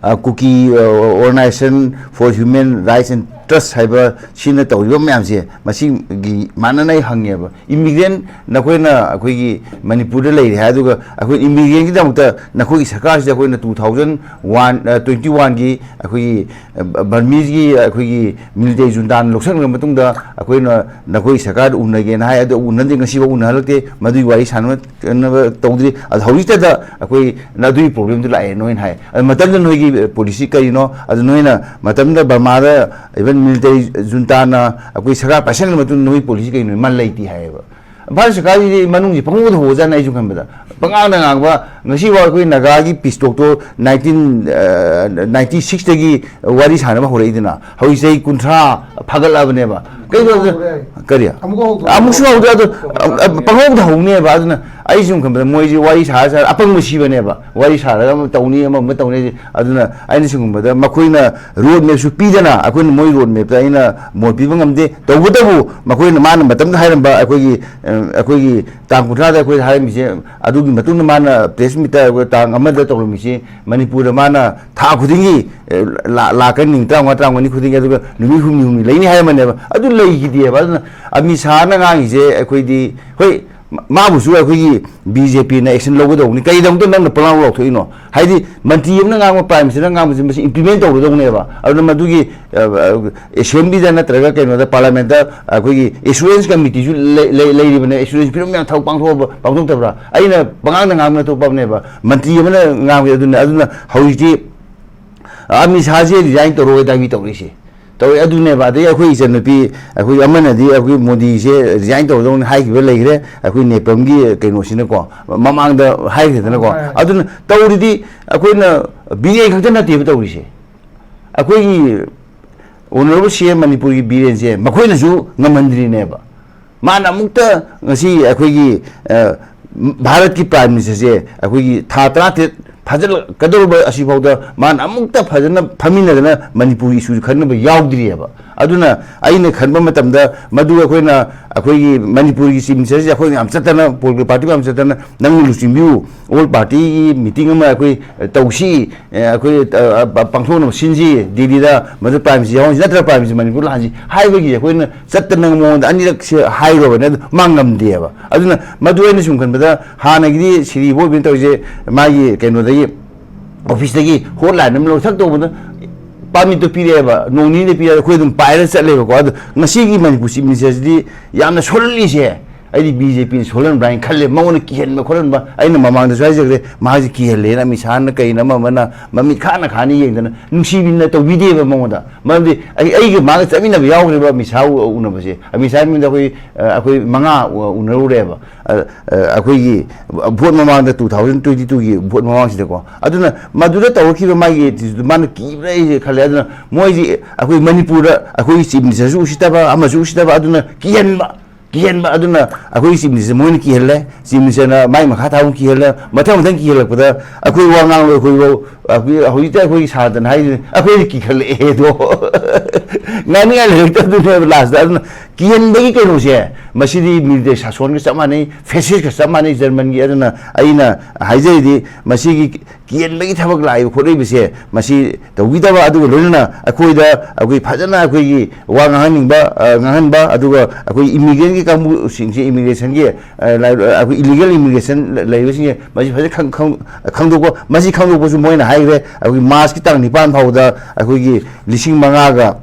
ꯑ, ꯀꯨꯀꯤ, ꯑ, Organisation for Human Rights and Trust ꯍꯥꯏꯕ ꯁꯤꯅ ꯇꯧꯔꯤꯕ ꯃꯌꯥꯝꯁꯦ, ꯃꯁꯤꯒꯤ ꯃꯥꯟꯅꯅ ꯑꯩ ꯍꯪꯉꯦꯕ꯫ ꯏꯃꯤꯒ꯭ꯔꯦꯟ ꯅꯈꯣꯏꯅ ꯑꯩꯈꯣꯏꯒꯤ ꯃꯅꯤꯄꯨꯔꯗ ꯂꯩꯔꯦ ꯍꯥꯏ, ꯑꯗꯨꯒ ꯑꯩꯈꯣꯏ ꯏꯃꯤꯒ꯭ꯔꯦꯟꯒꯤꯗꯃꯛꯇ ꯅꯈꯣꯏꯒꯤ ꯁꯔꯀꯥꯔꯁꯤꯗ ꯑꯩꯈꯣꯏꯅ ꯇꯨ ꯊꯥꯎꯖꯟ ꯋꯥꯟ, ꯑ, ꯇ꯭ꯋꯦꯟꯇꯤ ꯋꯥꯟꯒꯤ ꯑꯩꯈꯣꯏꯒꯤ, ꯑ, ꯕꯔꯃꯤꯁꯒꯤ ꯑꯩꯈꯣꯏꯒꯤ ꯃꯤꯂꯤꯇꯦꯔꯤ ꯖꯨꯟꯇꯥꯅ ꯂꯧꯁꯤꯟꯈ꯭ꯔ ꯃꯇꯨꯡꯗ ꯑꯩꯈꯣꯏꯅ ꯅꯈꯣꯏꯒꯤ ꯁꯔꯀꯥꯔꯗ ꯎꯅꯒꯦꯅ ꯍꯥꯏ, ꯑꯗꯨ ꯎꯅꯗꯦ, ꯉꯁꯤꯐꯥꯎ ꯎꯅꯍꯜꯂꯛꯇꯦ, ꯃꯗꯨꯒꯤ ꯋꯥꯔꯤ ꯁꯥꯟꯅꯕ ꯇꯧꯗ꯭ꯔꯤ꯫ ꯑꯗꯨ ꯍꯧꯖꯤꯛꯇꯗ ꯑꯩꯈꯣꯏ ꯑꯗꯨꯒꯤ ꯄ꯭ꯔꯣꯕ꯭ꯂꯦꯝꯗꯨ ꯂꯥꯛꯑꯦ ꯅꯣꯏꯅ ꯍꯥꯏ꯫ ꯑꯗꯨ ꯃꯇꯝꯗꯨꯗ ꯅꯣꯏꯒꯤ ꯄꯣꯂꯤꯁꯤ ꯀꯔꯤꯅꯣ? ꯑꯗꯨ ꯅꯣꯏꯅ ꯃꯇꯝꯗꯨꯗ ꯕꯔꯃꯥꯗ even ꯃꯤꯂꯤꯇꯦꯔꯤ ꯖꯨꯟꯇꯥꯅ ꯑꯩꯈꯣꯏ ꯁꯔꯀꯥꯔ ꯄꯥꯏꯁꯟꯈ꯭ꯔ ꯃꯇꯨꯡꯗ ꯅꯣꯏꯒꯤ ꯄꯣꯂꯤꯁꯤ ꯀꯩꯅꯣ? ꯃꯥ ꯂꯩꯇꯦ ꯍꯥꯏꯌꯦꯕ꯫ ꯏꯝꯐꯥꯜ ꯁꯔꯀꯥꯔꯒꯤꯗꯤ ꯃꯅꯨꯡꯁꯤ ꯄꯪꯍꯧꯗ ꯍꯧꯕꯖꯥꯠꯅꯤ ꯑꯩꯁꯨ ꯈꯟꯕꯗ꯫ ꯄꯉꯥꯡꯗ ꯉꯥꯡꯕ, ꯉꯁꯤꯐꯥꯎ ꯑꯩꯈꯣꯏ ꯅꯥꯒꯥꯒꯤ ꯄꯤꯁ ꯇꯣꯛꯇꯣ ꯅꯥꯏꯟꯇꯤꯟ, ꯑ, ꯅꯥꯏꯟꯇꯤ ꯁꯤꯛꯁꯇꯒꯤ ꯋꯥꯔꯤ ꯁꯥꯟꯅꯕ ꯍꯧꯔꯛꯏꯗꯅ, ꯍꯧꯖꯤꯛ ꯆꯍꯤ ꯀꯨꯟꯊ꯭ꯔꯥ ꯐꯥꯒꯠꯂꯛꯑꯕꯅꯦꯕ꯫ ꯀꯩꯅꯣ? ꯍꯧꯔꯦ꯫ ꯀꯔꯤ? ꯑꯃꯨꯛ ꯍꯧꯗ꯭ꯔꯦ꯫ ꯑꯃꯨꯛꯁꯨ ꯍꯧꯗ꯭ꯔꯦ꯫ ꯑꯗꯣ, ꯑ, ꯑ, ꯄꯪꯍꯧꯗ ꯍꯧꯅꯦꯕ꯫ ꯑꯗꯨꯅ ꯑꯩ ꯁꯨꯝ ꯈꯟꯕꯗ ꯃꯣꯏꯁꯤ ꯋꯥꯔꯤ ꯁꯥꯔ ꯁꯥꯔ ꯑꯄꯪꯕ ꯁꯤꯕꯅꯦꯕ꯫ ꯋꯥꯔꯤ ꯁꯥꯔꯒ ꯑꯃ ꯇꯧꯅꯤ, ꯑꯃ ꯑꯃ ꯇꯧꯅꯤ ꯍꯥꯏꯁꯦ꯫ ꯑꯗꯨꯅ ꯑꯩꯅ ꯁꯨꯝ ꯈꯟꯕꯗ ꯃꯈꯣꯏꯅ ꯔꯣꯗ ꯃꯦꯞꯁꯨ ꯄꯤꯗꯅ, ꯑꯩꯈꯣꯏꯅ ꯃꯣꯏ ꯔꯣꯗ ꯃꯦꯞꯇ ꯑꯩꯅ ꯃꯣꯠ ꯄꯤꯕ ꯉꯝꯗꯦ꯫ ꯇꯧꯕꯇꯕꯨ ꯃꯈꯣꯏꯅ, ꯃꯥꯅ ꯃꯇꯝꯗ ꯍꯥꯏꯔꯝꯕ ꯑꯩꯈꯣꯏꯒꯤ, ꯑ, ꯑꯩꯈꯣꯏꯒꯤ ꯇꯥꯡ ꯀꯨꯟꯊ꯭ꯔꯥꯗ ꯑꯩꯈꯣꯏꯗ ꯍꯥꯏꯔꯝꯃꯤꯁꯦ, ꯑꯗꯨꯒꯤ ꯃꯇꯨꯡꯗ ꯃꯥꯅ ꯄ꯭ꯔꯦꯁ ꯃꯤꯠꯇ ꯑꯩꯈꯣꯏ ꯇꯥꯡ ꯑꯃꯗ ꯇꯧꯔꯝꯃꯤꯁꯤ, ꯃꯅꯤꯄꯨꯔꯗ ꯃꯥꯅ ꯊꯥ ꯈꯨꯗꯤꯡꯒꯤ, ꯑꯦ, ꯂꯥ-, ꯂꯥꯛꯀꯅꯤ, ꯅꯨꯃꯤꯠ ꯇꯔꯥꯃꯉꯥ, ꯇꯔꯥꯃꯉꯥꯅꯤ ꯈꯨꯗꯤꯡꯒꯤ, ꯑꯗꯨꯒ ꯅꯨꯃꯤꯠ ꯍꯨꯝꯅꯤ ꯍꯨꯝꯅꯤ ꯂꯩꯅꯤ ꯍꯥꯏꯔꯝꯕꯅꯦꯕ꯫ ꯑꯗꯨ ꯂꯩꯈꯤꯗꯦꯕ꯫ ꯑꯗꯨꯅ ꯑꯃꯤꯠ ꯁꯥꯍꯅ ꯉꯥꯡꯉꯤꯁꯦ ꯑꯩꯈꯣꯏꯗꯤ, ꯍꯣꯏ, ꯃꯥꯕꯨꯁꯨ ꯑꯩꯈꯣꯏꯒꯤ ꯕꯤ ꯖꯦ ꯄꯤꯅ ꯑꯦꯛꯁꯟ ꯂꯧꯒꯗꯧꯕꯅꯤ꯫ ꯀꯩꯒꯤꯗꯃꯛꯇ ꯅꯪꯅ ꯄꯂꯥꯎ ꯂꯥꯎꯊꯣꯛꯏꯅꯣ? ꯍꯥꯏꯗꯤ ꯃꯟꯇ꯭ꯔꯤ ꯑꯃꯅ ꯉꯥꯡꯕ, ꯄ꯭ꯔꯥꯏꯝ ꯃꯤꯅꯤꯁꯇꯔꯅ ꯉꯥꯡꯕꯁꯤ ꯃꯁꯤ ꯏꯝꯄ꯭ꯂꯤꯃꯦꯟ ꯇꯧꯒꯗꯧꯅꯦꯕ꯫ ꯑꯗꯨꯅ ꯃꯗꯨꯒꯤ ꯑꯦꯁꯦꯝꯕ꯭ꯂꯤꯗ ꯅꯠꯇ꯭ꯔꯒ ꯀꯩꯅꯣꯗ, ꯄꯥꯔꯂꯥꯃꯦꯟꯗ ꯑꯩꯈꯣꯏꯒꯤ ꯑꯦꯁꯨꯔꯦꯟꯁ ꯀꯃꯤꯇꯤꯁꯨ ꯂꯩ- ꯂꯩ- ꯂꯩꯔꯤꯕꯅꯦ꯫ ꯑꯦꯁꯨꯔꯦꯟꯁ ꯐꯤꯔꯝ ꯌꯥꯝ ꯊꯕꯛ ꯄꯥꯡꯊꯣꯛꯑꯕ, ꯄꯥꯡꯊꯣꯛꯇꯕ꯭ꯔꯥ? ꯑꯩꯅ ꯄꯉꯥꯡꯗ ꯉꯥꯡꯕ ꯑꯇꯣꯞꯄ ꯑꯃꯅꯦꯕ, ꯃꯟꯇ꯭ꯔꯤ ꯑꯃꯅ ꯉꯥꯡꯕ ꯑꯗꯨꯅ꯫ ꯑꯗꯨꯅ ꯍꯧꯖꯤꯛꯇꯤ ꯑꯃꯤꯠ ꯁꯥꯍꯁꯦ ꯔꯤꯖꯥꯏꯟ ꯇꯧꯔꯣꯏ ꯗꯥꯕꯤ ꯇꯧꯔꯤꯁꯦ ꯇꯧꯔꯦ꯫ ꯑꯗꯨꯅꯦꯕ꯫ ꯑꯗꯩ ꯑꯩꯈꯣꯏ ꯏꯆꯟꯅꯨꯄꯤ, ꯑꯩꯈꯣꯏ ꯑꯃꯅꯗꯤ ꯑꯩꯈꯣꯏ ꯃꯣꯗꯤꯁꯦ ꯔꯤꯖꯥꯏꯟ ꯇꯧꯔꯗꯧꯅꯤ ꯍꯥꯏꯈꯤꯕ ꯂꯩꯈ꯭ꯔꯦ꯫ ꯑꯩꯈꯣꯏ ꯅꯦꯄꯝꯒꯤ ꯀꯩꯅꯣꯁꯤꯅꯀꯣ, ꯃꯃꯥꯡꯗ ꯍꯥꯏꯈ꯭ꯔꯦꯗꯅꯀꯣ꯫ ꯍꯣꯏ꯫ ꯑꯗꯨꯅ ꯇꯧꯔꯤꯗꯤ ꯑꯩꯈꯣꯏꯅ ꯕꯤꯔꯦꯟ ꯈꯛꯇ ꯅꯠꯇꯦꯕ ꯇꯧꯔꯤꯁꯦ꯫ ꯑꯩꯈꯣꯏꯒꯤ ꯑꯣꯅꯔꯦꯕꯜ ꯁꯤ ꯑꯦꯝ ꯃꯅꯤꯄꯨꯔꯒꯤ ꯕꯤꯔꯦꯟꯁꯦ ꯃꯈꯣꯏꯅꯁꯨ ꯉꯝꯍꯟꯗ꯭ꯔꯤꯅꯦꯕ꯫ ꯃꯥꯅ ꯑꯃꯨꯛꯇ ꯉꯁꯤ ꯑꯩꯈꯣꯏꯒꯤ, ꯑ, ꯚꯥꯔꯠꯀꯤ ꯄ꯭ꯔꯥꯏꯝ ꯃꯤꯅꯤꯁꯇꯔꯁꯦ ꯑꯩꯈꯣꯏꯒꯤ ꯊꯥ ꯇꯔꯥꯇꯔꯦꯠ ꯐꯥꯖꯤꯜꯂꯛꯀꯗꯧꯔꯕ ꯑꯁꯤꯐꯥꯎꯗ ꯃꯥꯅ ꯑꯃꯨꯛꯇ ꯐꯖꯅ ꯐꯝꯃꯤꯟꯅꯗꯅ ꯃꯅꯤꯄꯨꯔꯒꯤ ꯏꯁꯨꯁꯤ ꯈꯟꯅꯕ ꯌꯥꯎꯗ꯭ꯔꯤꯑꯕ꯫ ꯑꯗꯨꯅ ꯑꯩꯅ ꯈꯟꯕ ꯃꯇꯝꯗ ꯃꯗꯨ ꯑꯩꯈꯣꯏꯅ, ꯑꯩꯈꯣꯏꯒꯤ ꯃꯅꯤꯄꯨꯔꯒꯤ ꯆꯤꯐ ꯃꯤꯅꯤꯁꯇꯔꯁꯦ ꯑꯩꯈꯣꯏꯅ ꯌꯥꯝ ꯆꯠꯇꯅ, ꯄꯣꯂꯤꯇꯤꯀꯦꯜ ꯄꯥꯔꯇꯤ ꯌꯥꯝ ꯆꯠꯇꯅ, "ꯅꯪꯅ ꯂꯨꯆꯤꯡꯕꯤꯌꯨ, ꯑꯣꯜ ꯄꯥꯔꯇꯤꯒꯤ ꯃꯤꯇꯤꯡ ꯑꯃ ꯑꯩꯈꯣꯏ ꯇꯧꯁꯤ, ꯑꯦ, ꯑꯩꯈꯣꯏ, ꯑ, ꯑ, ꯄꯥꯡꯊꯣꯛꯅꯕ ꯁꯤꯟꯁꯤ ꯗꯤꯜꯂꯤꯗ, ꯃꯗꯨ ꯄ꯭ꯔꯥꯏꯝ ꯃꯤꯅꯤꯁꯇꯔ ꯌꯥꯎꯍꯟꯁꯤ, ꯅꯠꯇ꯭ꯔꯒ ꯄ꯭ꯔꯥꯏꯝ ꯃꯤꯅꯤꯁꯇꯔ ꯃꯅꯤꯄꯨꯔ ꯂꯥꯛꯍꯟꯁꯤ" ꯍꯥꯏꯕꯒꯤ ꯑꯩꯈꯣꯏꯅ ꯆꯠꯇꯅ ꯃꯉꯣꯟꯗ ꯑꯅꯤꯔꯛꯁꯦ ꯍꯥꯏꯔꯨꯔꯕꯅꯦ꯫ ꯑꯗꯨ ꯃꯥ ꯉꯝꯗꯦꯕ꯫ ꯑꯗꯨꯅ ꯃꯗꯨ ꯑꯩꯅ ꯁꯨꯝ ꯈꯟꯕꯗ ꯍꯥꯟꯅꯒꯤꯗꯤ ꯁꯤꯔꯤ ꯕꯣꯏꯕꯤꯅ ꯇꯧꯔꯤꯁꯦ ꯃꯥꯒꯤ ꯀꯩꯅꯣꯗꯒꯤ, ꯑꯣꯐꯤꯁꯇꯒꯤ ꯍꯣꯠꯂꯥꯏꯟ ꯑꯃ ꯂꯧꯊꯛ ꯇꯧꯕꯗ ꯄꯥꯔꯃꯤꯠꯇꯣ ꯄꯤꯔꯛꯑꯦꯕ, ꯅꯣꯡ ꯅꯤꯅꯤꯗ ꯄꯤꯔꯛꯑꯦ, ꯑꯩꯈꯣꯏ ꯑꯗꯨꯝ ꯄꯥꯏꯔ ꯆꯠꯂꯦꯕꯀꯣ꯫ ꯑꯗꯣ ꯉꯁꯤꯒꯤ ꯃꯅꯤꯄꯨꯔ ꯆꯤꯐ ꯃꯤꯅꯤꯁꯇꯔꯁꯤꯗꯤ ꯌꯥꯝꯅ ꯁꯣꯜꯍꯜꯂꯤꯁꯦ, ꯑꯩꯗꯤ ꯕꯤ ꯖꯦ ꯄꯤꯅ ꯁꯣꯜꯍꯟꯕ꯭ꯔꯥ ꯍꯥꯏꯅ ꯈꯜꯂꯦ꯫ ꯃꯉꯣꯟꯗ ꯀꯤꯍꯟꯕ ꯈꯣꯠꯍꯟꯕ, ꯑꯩꯅ ꯃꯃꯥꯡꯗꯁꯨ ꯍꯥꯏꯖꯈ꯭ꯔꯦ, ꯃꯥꯁꯦ ꯀꯤꯍꯜꯂꯦꯅ ꯑꯃꯤꯠ ꯁꯥꯍꯅ ꯀꯩꯅ ꯑꯃ ꯑꯃꯅ ꯃꯃꯤꯠ ꯈꯥꯅ ꯈꯥꯅ ꯌꯦꯡꯗꯅ ꯅꯨꯡꯁꯤꯕꯤꯅ ꯇꯧꯕꯤꯗꯦꯕ ꯃꯉꯣꯟꯗ꯫ ꯃꯔꯝꯗꯤ ꯑꯩ, ꯑꯩꯒ ꯃꯥꯒ ꯆꯠꯃꯤꯟꯅꯕ ꯌꯥꯎꯈ꯭ꯔꯦꯕ ꯑꯃꯤꯠ ꯁꯥꯍ ꯎ-, ꯎꯅꯕꯁꯦ꯫ ꯑꯃꯤꯠ ꯁꯥꯍ ꯃꯤꯡꯗ ꯑꯩꯈꯣꯏ, ꯑ, ꯑꯩꯈꯣꯏ ꯃꯉꯥ ꯎ-, ꯎꯅꯔꯨꯔꯦꯕ꯫ ꯑ, ꯑ, ꯑꯩꯈꯣꯏꯒꯤ ꯚꯣꯠ ꯃꯃꯥꯡꯗ, ꯇꯨ ꯊꯥꯎꯖꯟ ꯇ꯭ꯋꯦꯟꯇꯤ ꯇꯨꯒꯤ ꯚꯣꯠ ꯃꯃꯥꯡꯁꯤꯗꯀꯣ꯫ ꯑꯗꯨꯅ ꯃꯗꯨꯗ ꯇꯧꯔꯛꯈꯤꯕ ꯃꯥꯒꯤ attitude ꯃꯥꯅ ꯀꯤꯕ꯭ꯔꯥ ꯑꯩꯁꯦ ꯈꯜꯂꯦ꯫ ꯑꯗꯨꯅ ꯃꯣꯏꯁꯤ ꯑꯩꯈꯣꯏ ꯃꯅꯤꯄꯨꯔꯗ ꯑꯩꯈꯣꯏꯒꯤ ꯆꯤꯐ ꯃꯤꯅꯤꯁꯇꯔꯁꯨ ꯎꯁꯤꯠꯇꯕ, ꯑꯃꯁꯨ ꯎꯁꯤꯠꯇꯕ, ꯑꯗꯨꯅ ꯀꯤꯍꯟꯕ, ꯀꯤꯍꯟꯕ꯫ ꯑꯗꯨꯅ ꯑꯩꯈꯣꯏꯒꯤ ꯆꯤꯐ ꯃꯤꯅꯤꯁꯇꯔ ꯃꯣꯏꯅ ꯀꯤꯍꯜꯂꯦ, ꯆꯤꯐ ꯃꯤꯅꯤꯁꯇꯔꯅ ꯃꯥꯏ ꯃꯈꯥ ꯊꯥꯕ ꯀꯤꯍꯜꯂꯦ, ꯃꯊꯪ ꯃꯊꯪ ꯀꯤꯍꯜꯂꯛꯄꯗ ꯑꯩꯈꯣꯏ ꯋꯥ ꯉꯥꯡꯕ ꯑꯩꯈꯣꯏꯐꯧ, ꯑꯩꯈꯣꯏ ꯍꯧꯖꯤꯛꯇ ꯑꯩꯈꯣꯏꯒꯤ ꯁꯥꯇ꯭ꯔꯅ ꯍꯥꯏꯁꯤꯅꯤ, "ꯑꯩꯈꯣꯏꯗꯤ ꯀꯤꯈꯠꯂꯛꯑꯦꯗꯣ, ꯉꯥꯡꯅꯤꯡꯉꯥꯏ ꯂꯩꯔꯛꯇꯕꯗꯨꯅꯦꯕ ꯂꯥꯁꯇ"꯫ ꯑꯗꯨꯅ ꯀꯤꯍꯟꯕꯒꯤ ꯀꯩꯅꯣꯁꯦ, ꯃꯁꯤꯗꯤ ꯃꯤꯂꯤꯇꯔꯤ ꯁꯥꯁꯣꯟꯒ ꯆꯞ ꯃꯥꯟꯅꯩ, ꯐꯦꯁꯤꯁꯀ ꯆꯞ ꯃꯥꯟꯅꯩ ꯖꯔꯃꯟꯒꯤ꯫ ꯑꯗꯨꯅ ꯑꯩꯅ ꯍꯥꯏꯖꯔꯤꯗꯤ, ꯃꯁꯤꯒꯤ ꯀꯤꯍꯟꯕꯒꯤ ꯊꯕꯛ ꯂꯥꯛꯏꯕ ꯈꯣꯠꯂꯛꯏꯕꯁꯦ, ꯃꯁꯤ ꯇꯧꯕꯤꯗꯕ, ꯑꯗꯨꯒ ꯂꯣꯏꯅꯅ ꯑꯩꯈꯣꯏꯗ, ꯑꯩꯈꯣꯏ ꯐꯖꯅ ꯑꯩꯈꯣꯏꯒꯤ ꯋꯥ ꯉꯥꯡꯍꯟꯅꯤꯡꯕ, ꯑ, ꯉꯥꯡꯍꯟꯕ, ꯑꯗꯨꯒ ꯑꯩꯈꯣꯏ ꯏꯃꯤꯒ꯭ꯔꯦꯟꯒꯤ ꯀꯥꯡꯕꯨꯁꯤꯡꯁꯦ, ꯏꯃꯤꯒ꯭ꯔꯦꯁꯟꯒꯤ, ꯑ, ꯂꯥꯏ-, ꯑꯩꯈꯣꯏ ꯏꯂꯤꯒꯦꯜ ꯏꯃꯤꯒ꯭ꯔꯦꯁꯟ ꯂꯩꯔꯤꯕꯁꯤꯡꯁꯦ, ꯃꯁꯤ ꯐꯖꯅ ꯈꯪ-, ꯈꯪ-, ꯈꯪꯗꯣꯛꯄ꯫ ꯃꯁꯤ ꯈꯪꯗꯣꯛꯄꯁꯨ ꯃꯣꯏꯅ ꯍꯥꯏꯈ꯭ꯔꯦ, ꯑꯩꯈꯣꯏꯒꯤ ꯃꯥꯔꯆꯀꯤ ꯇꯥꯡ ꯅꯤꯄꯥꯟ ꯐꯥꯎꯕꯗ ꯑꯩꯈꯣꯏꯒꯤ ꯂꯤꯁꯤꯡ ꯃꯉꯥꯒ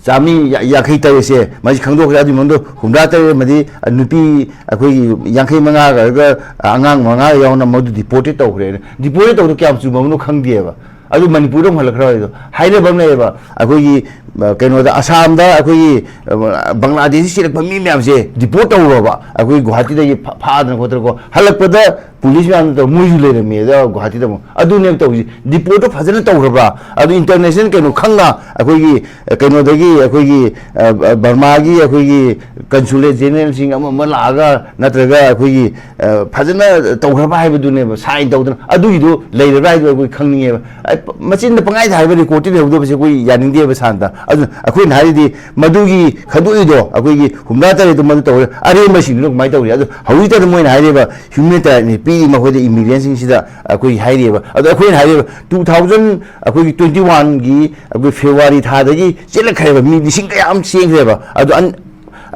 ꯆꯥꯃꯔꯤ ꯌꯥꯡꯈꯩ ꯇꯔꯦꯠꯁꯦ ꯃꯁꯤ ꯈꯪꯗꯣꯛꯈ꯭ꯔꯦ꯫ ꯑꯗꯨꯒꯤ ꯃꯅꯨꯡꯗ ꯍꯨꯝꯗ꯭ꯔꯥ ꯇꯔꯦꯠ ꯑꯃꯗꯤ ꯅꯨꯄꯤ ꯑꯩꯈꯣꯏꯒꯤ ꯌꯥꯡꯈꯩ ꯃꯉꯥꯒ ꯑꯉꯥꯡ ꯃꯉꯥ ꯌꯥꯎꯅ ꯃꯗꯨ ꯗꯤꯄꯣꯔꯇꯦꯠ ꯇꯧꯈ꯭ꯔꯦ꯫ ꯗꯤꯄꯣꯔꯇꯦꯠ ꯇꯧꯕꯗꯣ ꯀꯌꯥꯝ ꯆꯨꯝꯃꯕꯅꯣ ꯈꯪꯗꯦꯕ꯫ ꯑꯗꯨ ꯃꯅꯤꯄꯨꯔꯗ ꯑꯃꯨꯛ ꯍꯜꯂꯛꯈ꯭ꯔꯕ ꯍꯥꯏꯗꯣ ꯍꯥꯏꯅꯕ ꯑꯃ ꯂꯩꯌꯦꯕ꯫ ꯑꯩꯈꯣꯏꯒꯤ, ꯑ, ꯀꯩꯅꯣꯗ, ꯑꯁꯥꯝꯗ ꯑꯩꯈꯣꯏꯒꯤ, ꯑ, ꯕꯪꯒ꯭ꯂꯥꯗꯦꯁꯤ ꯆꯦꯜꯂꯛꯄ ꯃꯤ ꯃꯌꯥꯝꯁꯦ ꯗꯤꯄꯣꯔꯠ ꯇꯧꯔꯨꯔꯕ, ꯑꯩꯈꯣꯏ ꯒꯨꯍꯥꯇꯤꯗꯒꯤ ꯐꯥ-, ꯐꯥꯗꯅ ꯈꯣꯠꯇꯅꯀꯣ, ꯍꯜꯂꯛꯄꯗ ꯄꯨꯂꯤꯁ ꯃꯌꯥꯝꯅ ꯇꯧꯔ ꯃꯣꯏꯁꯨ ꯂꯩꯔꯝꯃꯦ꯫ ꯑꯗ ꯒꯨꯍꯥꯇꯤꯗ ꯑꯃꯨꯛ ꯑꯗꯨꯅꯦꯕ ꯇꯧꯔꯤꯁꯦ꯫ ꯗꯤꯄꯣꯔꯠꯇꯣ ꯐꯖꯅ ꯇꯧꯈ꯭ꯔꯕ꯭ꯔꯥ? ꯑꯗꯨ ꯏꯟꯇꯔꯅꯦꯁꯅꯦꯜ ꯀꯩꯅꯣ ꯈꯪꯅ ꯑꯩꯈꯣꯏꯒꯤ, ꯑ, ꯀꯩꯅꯣꯗꯒꯤ, ꯑꯩꯈꯣꯏꯒꯤ, ꯑ, ꯑ, ꯕꯔꯃꯥꯒꯤ ꯑꯩꯈꯣꯏꯒꯤ ꯀꯟꯁꯨꯂꯦꯠ ꯖꯦꯅꯔꯦꯜꯁꯤꯡ ꯑꯃ ꯑꯃ ꯂꯥꯛꯑꯒ, ꯅꯠꯇ꯭ꯔꯒ ꯑꯩꯈꯣꯏꯒꯤ, ꯑ, ꯐꯖꯅ ꯇꯧꯈ꯭ꯔꯕ ꯍꯥꯏꯕꯗꯨꯅꯦꯕ, ꯁꯥꯏꯟ ꯇꯧꯗꯅ꯫ ꯑꯗꯨꯒꯤꯗꯣ ꯂꯩꯔꯕ꯭ꯔꯥ ꯍꯥꯏꯗꯣ ꯑꯩꯈꯣꯏ ꯈꯪꯅꯤꯡꯉꯦꯕ꯫ ꯑꯩ ꯄ-, ꯃꯆꯤꯟꯗ ꯄꯪꯍꯥꯏꯗ ꯍꯥꯏꯕ, ꯔꯦꯀꯣꯔꯠꯇꯤ ꯂꯩꯍꯧꯗꯕꯁꯦ ꯑꯩꯈꯣꯏ ꯌꯥꯅꯤꯡꯗꯦꯕ ꯁꯥꯟꯇ꯫ ꯑꯗꯨꯅ ꯑꯩꯈꯣꯏꯅ ꯍꯥꯏꯔꯤꯗꯤ, ꯃꯗꯨꯒꯤ ꯈꯟꯗꯣꯛꯏꯗꯣ ꯑꯩꯈꯣꯏꯒꯤ ꯍꯨꯝꯗ꯭ꯔꯥ ꯇꯔꯦꯠꯇꯣ ꯃꯗꯨ ꯇꯧꯔꯦ, ꯑꯔꯦꯝꯕꯁꯤꯡꯗꯨꯅ ꯀꯃꯥꯏꯅ ꯇꯧꯔꯤ? ꯑꯗꯨ ꯍꯧꯖꯤꯛꯇꯗ ꯃꯣꯏꯅ ꯍꯥꯏꯔꯤꯕ ꯍ꯭ꯌꯨꯃꯦꯅꯤꯇꯥꯔꯤꯌꯟ ꯄꯤꯔꯤ ꯃꯈꯣꯏꯗ, ꯏꯃꯤꯒ꯭ꯔꯦꯟꯁꯤꯡꯁꯤꯗ ꯑꯩꯈꯣꯏ ꯍꯥꯏꯔꯤꯕ꯫ ꯑꯗꯣ ꯑꯩꯈꯣꯏꯅ ꯍꯥꯏꯔꯤꯕ, two thousand, ꯑꯩꯈꯣꯏꯒꯤ twenty one ꯒꯤ ꯑꯩꯈꯣꯏ ꯐꯦꯕ꯭ꯔꯨꯋꯥꯔꯤ ꯊꯥꯗꯒꯤ ꯆꯦꯜꯂꯛꯈ꯭ꯔꯦꯕ, ꯃꯤ ꯂꯤꯁꯤꯡ ꯀꯌꯥ ꯑꯃ ꯆꯦꯟꯈ꯭ꯔꯦꯕ꯫ ꯑꯗꯣ ꯑꯟ-,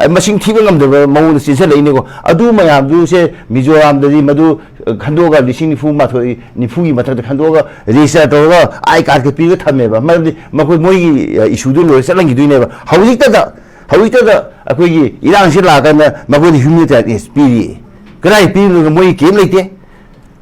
ꯃꯁꯤꯡ ꯊꯤꯕ ꯉꯝꯗꯕ ꯃꯑꯣꯡꯗ ꯆꯦꯟꯁꯤꯜꯂꯛꯏꯅꯦꯀꯣ꯫ ꯑꯗꯨ ꯃꯌꯥꯝꯗꯨꯁꯦ ꯃꯤꯖꯣꯔꯥꯝꯗꯗꯤ ꯃꯗꯨ ꯈꯟꯗꯣꯛꯑꯒ, ꯂꯤꯁꯤꯡ ꯅꯤꯐꯨ ꯃꯥꯊꯣꯏ, ꯅꯤꯐꯨꯒꯤ ꯃꯊꯛꯇ ꯈꯟꯗꯣꯛꯑꯒ, ꯔꯦꯖꯤꯁꯇꯔ ꯇꯧꯔꯒ, ꯑꯥꯏ ꯀꯥꯔꯗꯀ ꯄꯤꯔꯒ ꯊꯝꯃꯦꯕ꯫ ꯃꯔꯝꯗꯤ ꯃꯈꯣꯏ, ꯃꯣꯏꯒꯤ, ꯑ, ꯏꯁꯨꯗꯨ ꯂꯣꯏꯔ ꯆꯠꯍꯟꯈꯤꯗꯣꯏꯅꯦꯕ꯫ ꯍꯧꯖꯤꯛꯇꯗ, ꯍꯧꯖꯤꯛꯇꯗ ꯑꯩꯈꯣꯏꯒꯤ ꯏꯔꯥꯡꯁꯤ ꯂꯥꯛꯑꯀꯥꯟꯗ ꯃꯈꯣꯏꯗ ꯍ꯭ꯌꯨꯃꯦꯅꯤꯇꯥꯔꯤꯌꯟ ꯑꯦꯗ ꯄꯤꯔꯤ꯫ ꯀꯗꯥꯏ ꯄꯤꯔꯤꯅꯣ? ꯃꯣꯏ ꯀꯦꯝ ꯂꯩꯇꯦ꯫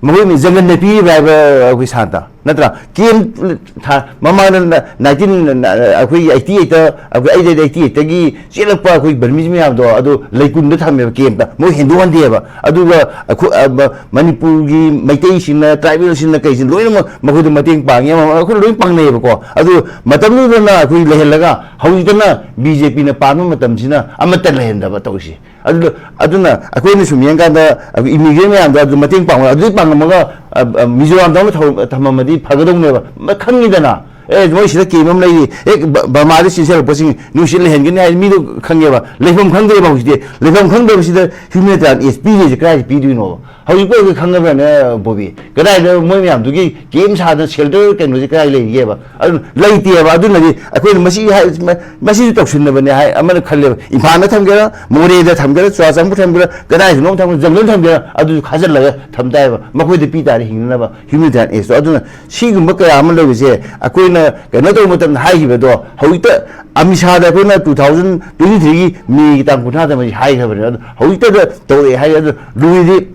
ꯃꯈꯣꯏ ꯖꯪꯒꯜꯗ ꯄꯤꯔꯤꯕ꯭ꯔꯥ ꯍꯥꯏꯕ ꯑꯩꯈꯣꯏ ꯁꯥꯟꯇ? ꯅꯠꯇ꯭ꯔꯥ? ꯀꯦꯝ ꯊꯥ-, ꯃꯃꯥꯡꯗ ꯅ-, nineteen, ꯑꯩꯈꯣꯏꯒꯤ eighty eight, ꯑꯩꯈꯣꯏ eight eight eight ꯇꯒꯤ ꯆꯦꯜꯂꯛꯄ ꯑꯩꯈꯣꯏ ꯕꯔꯃꯤꯁ ꯃꯌꯥꯝꯗꯣ, ꯑꯗꯨ ꯂꯩꯀꯨꯟꯗ ꯊꯝꯃꯦꯕ ꯀꯦꯝꯇ, ꯃꯣꯏ ꯍꯦꯟꯗꯣꯛꯍꯟꯗꯦꯕ꯫ ꯑꯗꯨꯒ ꯑꯩꯈꯣꯏ, ꯑ, ꯃ-, ꯃꯅꯤꯄꯨꯔꯒꯤ ꯃꯩꯇꯩꯁꯤꯡꯅ, ꯇ꯭ꯔꯥꯏꯕꯦꯜꯁꯤꯡꯅ ꯀꯩꯁꯤꯅ ꯂꯣꯏꯅꯃꯛ ꯃꯈꯣꯏꯗ ꯃꯇꯦꯡ ꯄꯥꯡꯉꯤ, ꯑꯃ, ꯑꯃ ꯑꯩꯈꯣꯏ ꯂꯣꯏ ꯄꯥꯡꯅꯩꯌꯦꯕꯀꯣ꯫ ꯑꯗꯨ ꯃꯇꯝꯗꯨꯗꯅ ꯑꯩꯈꯣꯏ ꯂꯩꯍꯜꯂꯒ, ꯍꯧꯖꯤꯛꯇꯅ ꯕꯤ ꯖꯦ ꯄꯤꯅ ꯄꯥꯟꯕ ꯃꯇꯝꯁꯤꯅ ꯑꯃꯠꯇ ꯂꯩꯍꯟꯗꯕ ꯇꯧꯔꯤꯁꯦ꯫ ꯑꯗꯨꯅ, ꯑꯗꯨꯅ ꯑꯩꯈꯣꯏꯅ ꯁꯨꯝ ꯌꯦꯡꯀꯥꯟꯗ, ꯑꯩꯈꯣꯏ ꯏꯃꯤꯒ꯭ꯔꯦꯟ ꯃꯌꯥꯝꯗꯣ ꯑꯗꯨ ꯃꯇꯦꯡ ꯄꯥꯡꯕ, ꯑꯗꯨꯗꯩ ꯄꯥꯡꯉꯝꯃꯒ, ꯑ, ꯑ, ꯃꯤꯖꯣꯔꯥꯝꯗ ꯑꯃ ꯊꯧ-, ꯊꯝꯃꯝꯃꯗꯤ ꯐꯒꯗꯧꯅꯦꯕ꯫ ꯃ-, ꯈꯪꯉꯤꯗꯅ, ꯑꯦ, ꯃꯣꯏ ꯁꯤꯗ ꯀꯦꯝ ꯑꯃ ꯂꯩꯔꯤ, ꯍꯦꯛ ꯕ-, ꯕꯔꯃꯥꯗ ꯆꯦꯟꯁꯤꯜꯂꯛꯄꯁꯤꯡ ꯅꯨꯡꯁꯤꯠ ꯂꯩꯍꯟꯒꯅꯤ ꯍꯥꯏ, ꯃꯤꯗꯣ ꯈꯪꯉꯦꯕ, ꯂꯩꯐꯝ ꯈꯪꯗ꯭ꯔꯦꯕ ꯍꯧꯖꯤꯛꯇꯤ꯫ ꯂꯩꯐꯝ ꯈꯪꯗꯕꯁꯤꯗ humanitarian aid ꯄꯤꯗꯣꯏꯁꯦ ꯀꯗꯥꯏꯗ ꯄꯤꯗꯣꯏꯅꯣꯕ? ꯍꯧꯖꯤꯛꯐꯥꯎ ꯑꯩꯈꯣꯏ ꯈꯪꯉꯕ꯭ꯔꯅꯦ, ꯕꯣꯕꯤ? ꯀꯗꯥꯏꯗ ꯃꯣꯏ ꯃꯌꯥꯝꯗꯨꯒꯤ ꯀꯦꯝ ꯁꯥꯗꯅ ꯁꯦꯜꯇꯔ ꯀꯩꯅꯣꯁꯦ ꯀꯗꯥꯏ ꯂꯩꯒꯦꯕ? ꯑꯗꯨ ꯂꯩꯇꯦꯕ꯫ ꯑꯗꯨꯅꯗꯤ ꯑꯩꯈꯣꯏꯅ ꯃꯁꯤ ꯍꯥꯏ-, ꯃ-, ꯃꯁꯤꯁꯨ ꯇꯧꯁꯤꯟꯅꯕꯅꯦ ꯍꯥꯏ ꯑꯃꯅ ꯈꯜꯂꯦꯕ꯫ ꯏꯝꯐꯥꯜꯗ ꯊꯝꯒꯦꯔꯥ, ꯃꯣꯔꯦꯗ ꯊꯝꯒꯦꯔꯥ, ꯆꯨꯔꯥꯆꯥꯟꯄꯨꯔ ꯊꯝꯒꯦꯔꯥ, ꯀꯗꯥꯏꯗꯅꯣ ꯊꯝꯒꯦꯔꯥ, ꯖꯪꯒꯜ ꯊꯝꯒꯦꯔꯥ, ꯑꯗꯨꯁꯨ ꯈꯥꯖꯤꯜꯂꯒ ꯊꯝ ꯇꯥꯏꯕ꯫ ꯃꯈꯣꯏꯗ ꯄꯤ ꯇꯥꯔꯦ ꯍꯤꯡꯅꯅꯕ humanitarian aid ꯇꯣ꯫ ꯑꯗꯨꯅ ꯁꯤꯒꯨꯝꯕ ꯀꯌꯥ ꯑꯃ ꯂꯩꯕꯁꯦ ꯑꯩꯈꯣꯏꯅ ꯀꯩꯅꯣ ꯇꯧꯕ ꯃꯇꯝꯗ ꯍꯥꯏꯈꯤꯕꯗꯣ, ꯍꯧꯖꯤꯛꯇ ꯑꯃꯤꯠ ꯁꯥꯗ ꯑꯩꯈꯣꯏꯅ two thousand twenty three ꯒꯤ ꯃꯦꯒꯤ ꯇꯥꯡ ꯀꯨꯟꯊ꯭ꯔꯥꯗ ꯃꯁꯤ ꯍꯥꯏꯈ꯭ꯔꯕꯅꯦ꯫ ꯑꯗꯣ ꯍꯧꯖꯤꯛꯇꯗ ꯇꯧꯔꯛꯑꯦ ꯍꯥꯏ꯫ ꯑꯗꯣ ꯂꯨꯔꯤꯗꯤ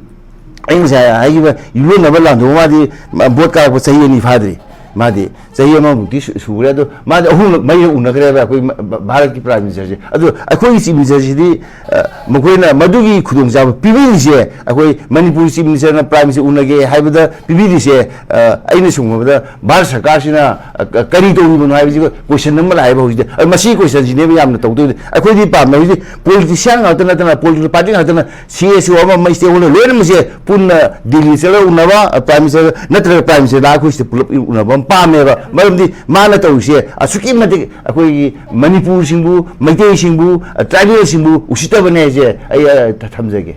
ꯑꯩ ꯉꯁꯥꯏ ꯍꯥꯏꯈꯤꯕ ꯌꯨꯝꯂꯣꯟꯅꯕ ꯂꯥꯟꯗꯣꯛ ꯃꯥꯗꯤ ꯚꯣꯠ ꯀꯥꯔꯛꯄ ꯆꯍꯤ ꯑꯅꯤ ꯐꯥꯗ꯭ꯔꯤ꯫ ꯃꯥꯗꯤ ꯆꯍꯤ ꯑꯃꯃꯨꯛꯇꯤ ꯁꯨ-, ꯁꯨꯔꯦ꯫ ꯑꯗꯣ ꯃꯥꯗꯤ ꯑꯍꯨꯝꯂꯛ ꯃꯔꯤꯔꯛ ꯎꯅꯈ꯭ꯔꯦꯕ ꯑꯩꯈꯣꯏ ꯃ-, ꯚꯥ-, ꯚꯥꯔꯠꯀꯤ Prime Minister ꯁꯦ꯫ ꯑꯗꯣ ꯑꯩꯈꯣꯏꯒꯤ Chief Minister ꯁꯤꯗꯤ, ꯑ, ꯃꯈꯣꯏꯅ ꯃꯗꯨꯒꯤ ꯈꯨꯗꯣꯡꯆꯥꯕ ꯄꯤꯕꯤꯔꯤꯁꯦ, ꯑꯩꯈꯣꯏ ꯃꯅꯤꯄꯨꯔ Chief Minister ꯅ Prime Minister ꯎꯅꯒꯦ ꯍꯥꯏꯕꯗ ꯄꯤꯕꯤꯔꯤꯁꯦ, ꯑ, ꯑꯩꯅ ꯁꯨꯝ ꯈꯟꯕꯗ ꯚꯥꯔꯠ ꯁꯔꯀꯥꯔꯁꯤꯅ, ꯑ, ꯀ-, ꯀꯔꯤ ꯇꯧꯔꯤꯕꯅꯣ ꯍꯥꯏꯕꯁꯤ question ꯑꯃ ꯂꯥꯛꯑꯦꯕ ꯍꯧꯖꯤꯛꯇꯤ꯫ ꯑ, ꯃꯁꯤꯒꯤ question ꯁꯤꯅꯦꯕ ꯌꯥꯝꯅ ꯇꯧꯗꯣꯏꯁꯦ꯫ ꯑꯩꯈꯣꯏꯗꯤ ꯄꯥꯝꯃꯦ ꯍꯧꯖꯤꯛ politician ꯉꯥꯛꯇ ꯅꯠꯇꯅ, political party ꯉꯥꯛꯇꯅ, C S O ꯑꯃ ꯑꯃ stakeholder ꯂꯣꯏꯅꯃꯛꯁꯦ ꯄꯨꯟꯅ ꯗꯤꯜꯂꯤ ꯆꯠꯂꯒ ꯎꯅꯕ, ꯑ, Prime Minister ꯅꯠꯇ꯭ꯔꯒ Prime Minister ꯂꯥꯛꯑꯒ ꯑꯩꯈꯣꯏ ꯁꯤꯗ ꯄꯨꯂꯞ ꯎꯅꯕ ꯑꯃ ꯄꯥꯝꯃꯦꯕ꯫ ꯃꯔꯝꯗꯤ ꯃꯥꯅ ꯇꯧꯔꯤꯁꯦ ꯑꯁꯨꯛꯀꯤ ꯃꯇꯤꯛ ꯑꯩꯈꯣꯏꯒꯤ ꯃꯅꯤꯄꯨꯔꯁꯤꯡꯕꯨ, ꯃꯩꯇꯩꯁꯤꯡꯕꯨ, ꯑ, tribal ꯁꯤꯡꯕꯨ ꯎꯁꯤꯠꯇꯕꯅꯦ ꯍꯥꯏꯁꯦ ꯑꯩ, ꯑ, ꯊ-, ꯊꯝꯖꯒꯦ꯫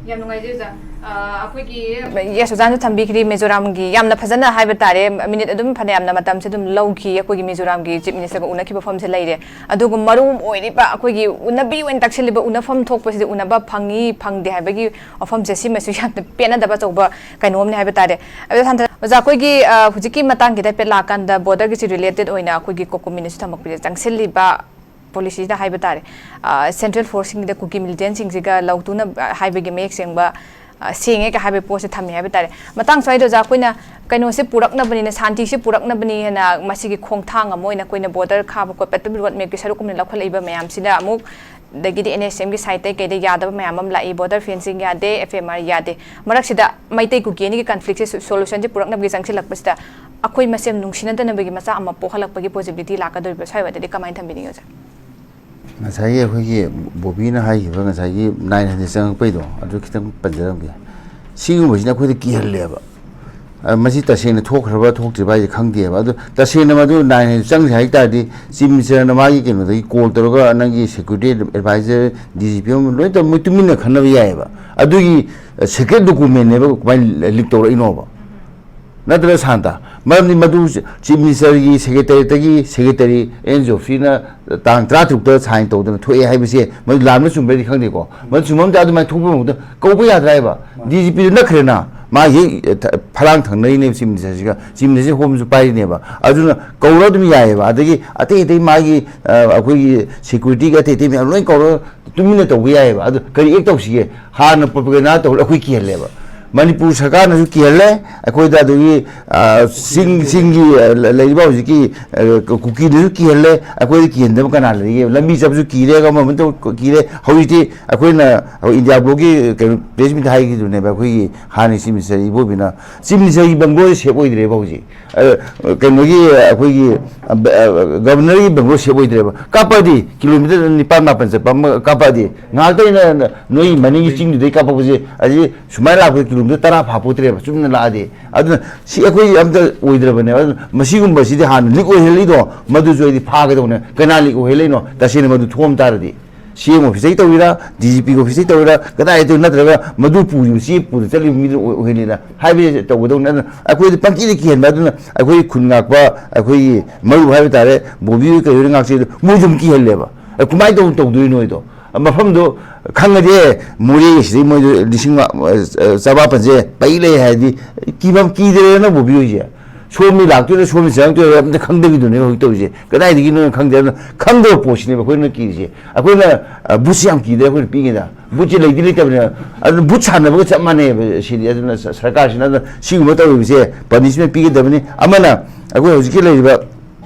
ꯌꯥꯝ ꯅꯨꯡꯉꯥꯏꯖꯩ ꯑꯣꯖꯥ꯫ ꯑ, ꯑꯩꯈꯣꯏꯒꯤ, yes, ꯑꯣꯖꯥꯅꯁꯨ ꯊꯝꯕꯤꯈ꯭ꯔꯤ, ꯃꯤꯖꯣꯔꯥꯝꯒꯤ ꯌꯥꯝꯅ ꯐꯖꯅ ꯍꯥꯏꯕ ꯇꯥꯔꯦ, ꯃꯤꯅꯤꯠ ꯑꯗꯨꯝ ꯐꯅꯌꯥꯝꯅ ꯃꯇꯝꯁꯦ ꯑꯗꯨꯝ ꯂꯧꯈꯤ꯫ ꯑꯩꯈꯣꯏꯒꯤ ꯃꯤꯖꯣꯔꯥꯝꯒꯤ Chief Minister ꯒ ꯎꯅꯈꯤꯕ ꯃꯐꯝꯁꯦ ꯂꯩꯔꯦ꯫ ꯑꯗꯨꯒ ꯃꯔꯨ ꯑꯣꯏꯔꯤꯕ ꯑꯩꯈꯣꯏꯒꯤ ꯎꯅꯕꯤ ꯑꯣꯏꯅ ꯇꯛꯁꯤꯜꯂꯤꯕ ꯎꯅꯐꯝ ꯊꯣꯛꯄꯁꯤꯗꯤ ꯎꯅꯕ ꯐꯪꯉꯤ ꯐꯪꯗꯦ ꯍꯥꯏꯕꯒꯤ ꯋꯥꯐꯝꯁꯦ, ꯁꯤꯃꯁꯨ ꯌꯥꯝꯅ ꯄꯦꯟꯅꯗꯕ ꯑꯆꯧꯕ ꯀꯩꯅꯣꯝꯅꯦ ꯍꯥꯏꯕ ꯇꯥꯔꯦ꯫ ꯑꯗꯨ ꯍꯟꯊ-, ꯑꯣꯖꯥ, ꯑꯩꯈꯣꯏꯒꯤ, ꯑ, ꯍꯧꯖꯤꯛꯀꯤ ꯃꯇꯥꯡꯒꯤꯗ ꯍꯥꯏꯐꯦꯠ ꯂꯥꯛꯀꯥꯟꯗ border ꯒꯤꯁꯤ related ꯑꯣꯏꯅ ꯑꯩꯈꯣꯏꯒꯤ COCOMI ꯅꯁꯨ ꯊꯝꯃꯛꯄꯁꯦ, ꯆꯪꯁꯤꯜꯂꯤꯕ policy ꯁꯤꯗ ꯍꯥꯏꯕ ꯇꯥꯔꯦ, ꯑ, central force ꯁꯤꯡꯒꯤꯗ ꯀꯨꯀꯤ militant ꯁꯤꯡꯁꯤꯒ ꯂꯧ ꯇꯨꯅ, ꯑ, ꯍꯥꯏꯕꯒꯤ ꯃꯌꯦꯛ ꯁꯦꯡꯕ, ꯑ, ꯁꯦꯡꯉꯦ ꯀ ꯍꯥꯏꯕ ꯄꯣꯠꯁꯦ ꯊꯝꯃꯤ ꯍꯥꯏꯕ ꯇꯥꯔꯦ꯫ ꯃꯇꯥꯡ ꯁ꯭ꯋꯥꯏꯗ ꯑꯣꯖꯥ, ꯑꯩꯈꯣꯏꯅ ꯀꯩꯅꯣꯁꯦ ꯄꯨꯔꯛꯅꯕꯅꯤꯅ, ꯁꯥꯟꯇꯤꯁꯦ ꯄꯨꯔꯛꯅꯕꯅꯤ ꯍꯥꯏꯅ ꯃꯁꯤꯒꯤ ꯈꯣꯡꯊꯥꯡ ꯑꯃ ꯑꯣꯏꯅ ꯑꯩꯈꯣꯏꯅ border ꯈꯥꯕ ꯈꯣꯠꯄ ꯑꯗꯨꯝ road map ꯀꯤ ꯁꯔꯨꯛ ꯑꯃ ꯂꯧꯈꯠꯂꯛꯏꯕ ꯃꯌꯥꯝꯁꯤꯅ ꯑꯃꯨꯛ, ꯑꯗꯒꯤꯗꯤ N S C M ꯒꯤ side ꯇꯩ ꯀꯩꯗ ꯌꯥꯗꯕ ꯃꯌꯥꯝ ꯑꯃ ꯂꯥꯛꯏ, border fencing ꯌꯥꯗꯦ, F M R ꯌꯥꯗꯦ꯫ ꯃꯔꯛꯁꯤꯗ ꯃꯩꯇꯩ ꯀꯨꯀꯤ ꯑꯅꯤꯒꯤ conflict ꯁꯦ solution ꯁꯦ ꯄꯨꯔꯛꯅꯕꯒꯤ ꯆꯪꯁꯤꯜꯂꯛꯄꯁꯤꯗ ꯑꯩꯈꯣꯏ ꯃꯁꯦꯟ ꯅꯨꯡꯁꯤꯅꯗꯅꯕꯒꯤ ꯃꯆꯥꯛ ꯑꯃ ꯄꯣꯛꯍꯜꯂꯛꯄꯒꯤ possibility ꯂꯥꯛꯀꯗꯧꯔꯤꯕ ꯁ꯭ꯋꯥꯏ ꯋꯥꯏꯗꯗꯤ ꯀꯃꯥꯏꯅ ꯊꯝꯕꯤꯅꯤꯡꯉꯤ ꯑꯣꯖꯥ? ꯉꯁꯥꯏꯒꯤ ꯑꯩꯈꯣꯏꯒꯤ ꯕꯣꯕꯤꯅ ꯍꯥꯏꯈꯤꯕ ꯉꯁꯥꯏꯒꯤ nine hundred ꯆꯪꯉꯛꯄꯩꯗꯣ, ꯑꯗꯨ ꯈꯤꯇꯪ ꯄꯟꯖꯔꯝꯒꯦ꯫ ꯁꯤꯒꯨꯝꯕꯁꯤꯅ ꯑꯩꯈꯣꯏꯗ ꯀꯤꯍꯜꯂꯦꯕ꯫ ꯑ, ꯃꯁꯤ ꯇꯁꯦꯡꯅ ꯊꯣꯛꯈ꯭ꯔꯕ ꯊꯣꯛꯇ꯭ꯔꯤꯕ ꯍꯥꯏꯁꯦ ꯈꯪꯗꯦꯕ꯫ ꯑꯗꯨ ꯇꯁꯦꯡꯅ ꯃꯗꯨ ꯅꯥꯏꯟ ꯍꯥꯏꯟ ꯆꯪꯁꯦ ꯍꯥꯏ ꯇꯥꯔꯗꯤ, ꯆꯤꯐ ꯃꯤꯅꯤꯁꯇꯔꯅ ꯃꯥꯒꯤ ꯀꯩꯅꯣꯗꯒꯤ ꯀꯣꯜ ꯇꯧꯔꯒ, "ꯅꯪꯒꯤ security adviser, D G P ꯑꯃ ꯂꯣꯏ ꯇꯧꯔ ꯃꯣꯏ ꯇꯨꯃꯤꯟꯅ ꯈꯟꯅꯕ ꯌꯥꯏꯑꯕ꯫ ꯑꯗꯨꯒꯤ, ꯑ, ꯁꯦꯀ꯭ꯔꯦꯠ ꯗꯣꯀꯨꯃꯦꯟꯅꯦꯕ ꯀꯃꯥꯏꯅ ꯂꯤꯛ ꯇꯧꯔꯛꯏꯅꯣꯕ?" ꯅꯠꯇ꯭ꯔ ꯁꯥꯟꯇ? ꯃꯔꯝꯗꯤ ꯃꯗꯨ ꯆꯤꯐ ꯃꯤꯅꯤꯁꯇꯔꯒꯤ ꯁꯦꯀ꯭ꯔꯦꯇꯔꯤꯗꯒꯤ ꯁꯦꯀ꯭ꯔꯦꯇꯔꯤ ꯑꯦꯟ ꯖꯣꯐ꯭ꯔꯤꯅ ꯇꯥꯡ ꯇꯔꯥꯇꯔꯨꯛꯇ ꯁꯥꯏꯟ ꯇꯧꯗꯅ ꯊꯣꯛꯑꯦ ꯍꯥꯏꯕꯁꯦ, ꯃꯗꯨ ꯂꯥꯟꯕ ꯆꯨꯝꯕ꯭ꯔꯗꯤ ꯈꯪꯗꯦꯀꯣ꯫ ꯃꯗꯨ ꯆꯨꯝꯕ ꯑꯝꯇ ꯑꯗꯨꯃꯥꯏꯅ ꯊꯣꯛꯄ ꯃꯍꯨꯠꯇ ꯀꯧꯕ ꯌꯥꯗ꯭ꯔꯥ ꯍꯥꯏꯕ? ꯗꯤ ꯖꯤ ꯄꯤꯗꯨ ꯅꯛꯈ꯭ꯔꯦꯅ, ꯃꯥ ꯍꯦꯛ, ꯑ, ꯊ-, ꯐꯂꯥꯡ ꯊꯪꯅꯔꯤꯅꯦꯕ ꯆꯤꯐ ꯃꯤꯅꯤꯁꯇꯔꯁꯤꯒ, ꯆꯤꯐ ꯃꯤꯅꯤꯁꯇꯔꯁꯤ ꯍꯣꯝꯁꯨ ꯄꯥꯏꯔꯤꯅꯦꯕ꯫ ꯑꯗꯨꯅ ꯀꯧꯔ ꯑꯗꯨꯝ ꯌꯥꯏꯑꯕ꯫ ꯑꯗꯒꯤ ꯑꯇꯩ ꯑꯇꯩ ꯃꯥꯒꯤ, ꯑ, ꯑꯩꯈꯣꯏꯒꯤ ꯁꯦꯀ꯭ꯌꯨꯔꯤꯇꯤꯒꯤ ꯑꯇꯩ ꯑꯇꯩ ꯃꯌꯥꯝ ꯂꯣꯏ ꯀꯧꯔꯒ ꯇꯨꯃꯤꯟꯅ ꯇꯧꯕ ꯌꯥꯏꯑꯕ꯫ ꯑꯗꯨ ꯀꯔꯤ ꯑꯦꯛ ꯇꯧꯁꯤꯒꯦ? ꯍꯥꯟꯅ ꯄ꯭ꯔꯣꯄꯒꯦꯟꯗꯥ ꯇꯧꯔ ꯑꯩꯈꯣꯏ ꯀꯤꯍꯜꯂꯦꯕ꯫ ꯃꯅꯤꯄꯨꯔ ꯁꯔꯀꯥꯔꯅꯁꯨ ꯀꯤꯍꯜꯂꯦ, ꯑꯩꯈꯣꯏꯗ ꯑꯗꯨꯒꯤ, ꯑ, ꯆꯤꯡ, ꯆꯤꯡꯒꯤ, ꯑ, ꯂ-, ꯂꯩꯔꯤꯕ ꯍꯧꯖꯤꯛꯀꯤ, ꯑ, ꯀ-, ꯀꯨꯀꯤꯅꯁꯨ ꯀꯤꯍꯜꯂꯦ, ꯑꯩꯈꯣꯏꯗ ꯀꯤꯍꯟꯗꯕ ꯀꯅꯥ ꯂꯩꯒꯦ? ꯂꯝꯕꯤ ꯆꯠꯄꯁꯨ ꯀꯤꯔꯦ, ꯑꯃ ꯑꯃ ꯇꯧ-, ꯀꯤꯔꯦ꯫ ꯍꯧꯖꯤꯛꯇꯤ ꯑꯩꯈꯣꯏꯅ, ꯑꯩꯈꯣꯏ ꯏꯟꯗꯤꯌꯥ ꯕ꯭ꯂꯣꯛꯀꯤ ꯀꯩꯅꯣ ꯄ꯭ꯔꯦꯁ ꯃꯤꯠꯇ ꯍꯥꯏꯈꯤꯗꯨꯅꯦꯕ, ꯑꯩꯈꯣꯏꯒꯤ ꯍꯥꯟꯅꯒꯤ ꯆꯤꯐ ꯃꯤꯅꯤꯁꯇꯔ ꯏꯕꯣꯕꯤꯅ, ꯆꯤꯐ ꯃꯤꯅꯤꯁꯇꯔꯒꯤ ꯕꯪꯒ꯭ꯂꯣꯁꯦ ꯁꯦꯞ ꯑꯣꯏꯗ꯭ꯔꯦꯕ ꯍꯧꯖꯤꯛ꯫ ꯑ, ꯀꯩꯅꯣꯒꯤ ꯑꯩꯈꯣꯏꯒꯤ, ꯑ, ꯕ-, ꯑ, ꯒꯕꯔꯅꯔꯒꯤ ꯕꯪꯒ꯭ꯂꯣ ꯁꯦꯞ ꯑꯣꯏꯗ꯭ꯔꯦꯕ꯫ ꯀꯥꯞꯄꯛꯑꯗꯤ ꯀꯤꯂꯣꯃꯤꯇꯔ ꯅꯤꯄꯥꯟ ꯃꯥꯄꯟ ꯆꯠꯄ ꯑꯃ ꯀꯥꯞꯄꯛꯑꯗꯤ ꯉꯥꯏꯍꯥꯛꯇ ꯑꯩꯅ ꯅꯣꯏ ꯃꯅꯤꯡꯒꯤ ꯆꯤꯡꯗꯨꯗꯩ ꯀꯥꯞꯄꯛꯄꯁꯦ ꯑꯁꯤ ꯁꯨꯃꯥꯏꯅ ꯂꯥꯛꯄꯗ ꯀꯤꯂꯣꯃꯤꯇꯔ ꯇꯔꯥ ꯐꯥꯄꯣꯠꯇ꯭ꯔꯦꯕ, ꯆꯨꯝꯅ ꯂꯥꯛꯑꯗꯤ꯫ ꯑꯗꯨꯅ ꯁꯤ ꯑꯩꯈꯣꯏ ꯑꯝꯇ ꯑꯣꯏꯗ꯭ꯔꯕꯅꯦꯕ꯫ ꯑꯗꯨꯅ ꯃꯁꯤꯒꯨꯝꯕꯁꯤꯗꯤ ꯍꯥꯟꯅ ꯂꯤꯛ ꯑꯣꯏꯍꯜꯂꯤꯗꯣ, ꯃꯗꯨꯁꯨ ꯑꯩꯗꯤ ꯐꯥꯒꯗꯧꯅꯦ꯫ ꯀꯅꯥ ꯂꯤꯛ ꯑꯣꯏꯍꯜꯂꯤꯅꯣ? ꯇꯁꯦꯡꯅ ꯃꯗꯨ ꯊꯣꯛꯑꯝ ꯇꯥꯔꯗꯤ꯫ ꯁꯤ ꯑꯦꯝ ꯑꯣꯐꯤꯁꯇꯒꯤ ꯇꯧꯔꯤꯔꯥ, ꯗꯤ ꯖꯤ ꯄꯤ ꯑꯣꯐꯤꯁꯇꯒꯤ ꯇꯧꯔꯤꯔꯥ, ꯀꯗꯥꯏꯗꯒꯤ ꯇꯧꯔꯤꯅꯣ? ꯅꯠꯇ꯭ꯔꯒ ꯃꯗꯨ ꯄꯨꯔꯤꯕ, ꯆꯦ ꯄꯨꯔ ꯆꯠꯂꯤꯕ ꯃꯤꯗꯨꯅ ꯑꯣꯏ-, ꯑꯣꯏꯍꯜꯂꯤꯔꯥ ꯍꯥꯏꯕꯁꯦ ꯇꯧꯒꯗꯧꯅꯤ꯫ ꯑꯗꯨꯅ ꯑꯩꯈꯣꯏꯗ ꯄꯪꯀꯤꯗ ꯀꯤꯍꯟꯕ, ꯑꯗꯨꯅ ꯑꯩꯈꯣꯏ ꯈꯨꯟ ꯉꯥꯛꯄ, ꯑꯩꯈꯣꯏꯒꯤ ꯃꯔꯨꯞ ꯍꯥꯏꯕ ꯇꯥꯔꯦ, ꯕꯣꯕꯤ ꯍꯣꯏ ꯀꯩ ꯍꯣꯏꯅ ꯉꯥꯛꯆꯩꯗꯣ, ꯃꯣꯏꯁꯨ ꯑꯗꯨꯝ ꯀꯤꯍꯜꯂꯦꯕ꯫ ꯑꯦ, ꯀꯃꯥꯏꯅ ꯇꯧ-, ꯇꯧꯗꯣꯏꯅꯣ ꯍꯥꯏꯗꯣ? ꯃꯐꯝꯗꯣ ꯈꯪꯉꯗꯤ, ꯑꯦ, ꯃꯣꯔꯦ ꯁꯤꯗꯩ ꯃꯣꯏꯗꯣ ꯂꯤꯁꯤꯡ ꯃ-, ꯑ, ꯆꯃꯥꯄꯟꯁꯦ ꯄꯩ ꯂꯩ ꯍꯥꯏꯔꯗꯤ ꯀꯤꯐꯝ ꯀꯤꯗ꯭ꯔꯦꯗꯅ ꯕꯣꯕꯤ ꯍꯣꯏꯁꯦ꯫ ꯁꯣꯝꯗ ꯂꯥꯛꯇꯣꯏꯔꯥ, ꯁꯣꯝꯗ ꯆꯪꯉꯛꯇꯣꯏꯔꯥ ꯑꯝꯇ ꯈꯪꯗꯕꯤꯗꯨꯅꯦꯕ ꯍꯧꯖꯤꯛ ꯇꯧꯔꯤꯁꯦ꯫ ꯀꯗꯥꯏꯗꯒꯤꯅꯣ ꯈꯪꯗꯦ꯫ ꯑꯗꯨꯅ ꯈꯪꯗꯕ ꯄꯣꯠꯁꯤꯅꯦꯕ ꯑꯩꯈꯣꯏꯅ ꯀꯤꯔꯤꯁꯦ꯫ ꯑꯩꯈꯣꯏꯅ, ꯑ, ꯕꯨꯠꯁꯦ ꯌꯥꯝ ꯀꯤꯗ꯭ꯔꯦ ꯑꯩꯈꯣꯏꯅ ꯄꯤꯛꯏꯉꯩꯗ꯫ ꯕꯨꯠꯁꯦ ꯂꯩꯗꯤ ꯂꯩꯇꯕꯅꯤꯅ꯫ ꯑꯗꯨꯅ ꯕꯨꯠ ꯁꯥꯟꯅꯕꯒ ꯆꯞ ꯃꯥꯟꯅꯩꯕ ꯁꯤꯗꯤ꯫ ꯑꯗꯨꯅ ꯁ-, ꯁꯔꯀꯥꯔꯁꯤꯅ ꯑꯗꯨꯅ ꯁꯤꯒꯨꯝꯕ ꯇꯧꯔꯤꯕꯁꯦ ꯄꯅꯤꯁꯃꯦꯟ ꯄꯤꯒꯗꯕꯅꯤ꯫ ꯑꯃꯅ ꯑꯩꯈꯣꯏ ꯍꯧꯖꯤꯛꯀꯤ ꯂꯩꯔꯤꯕ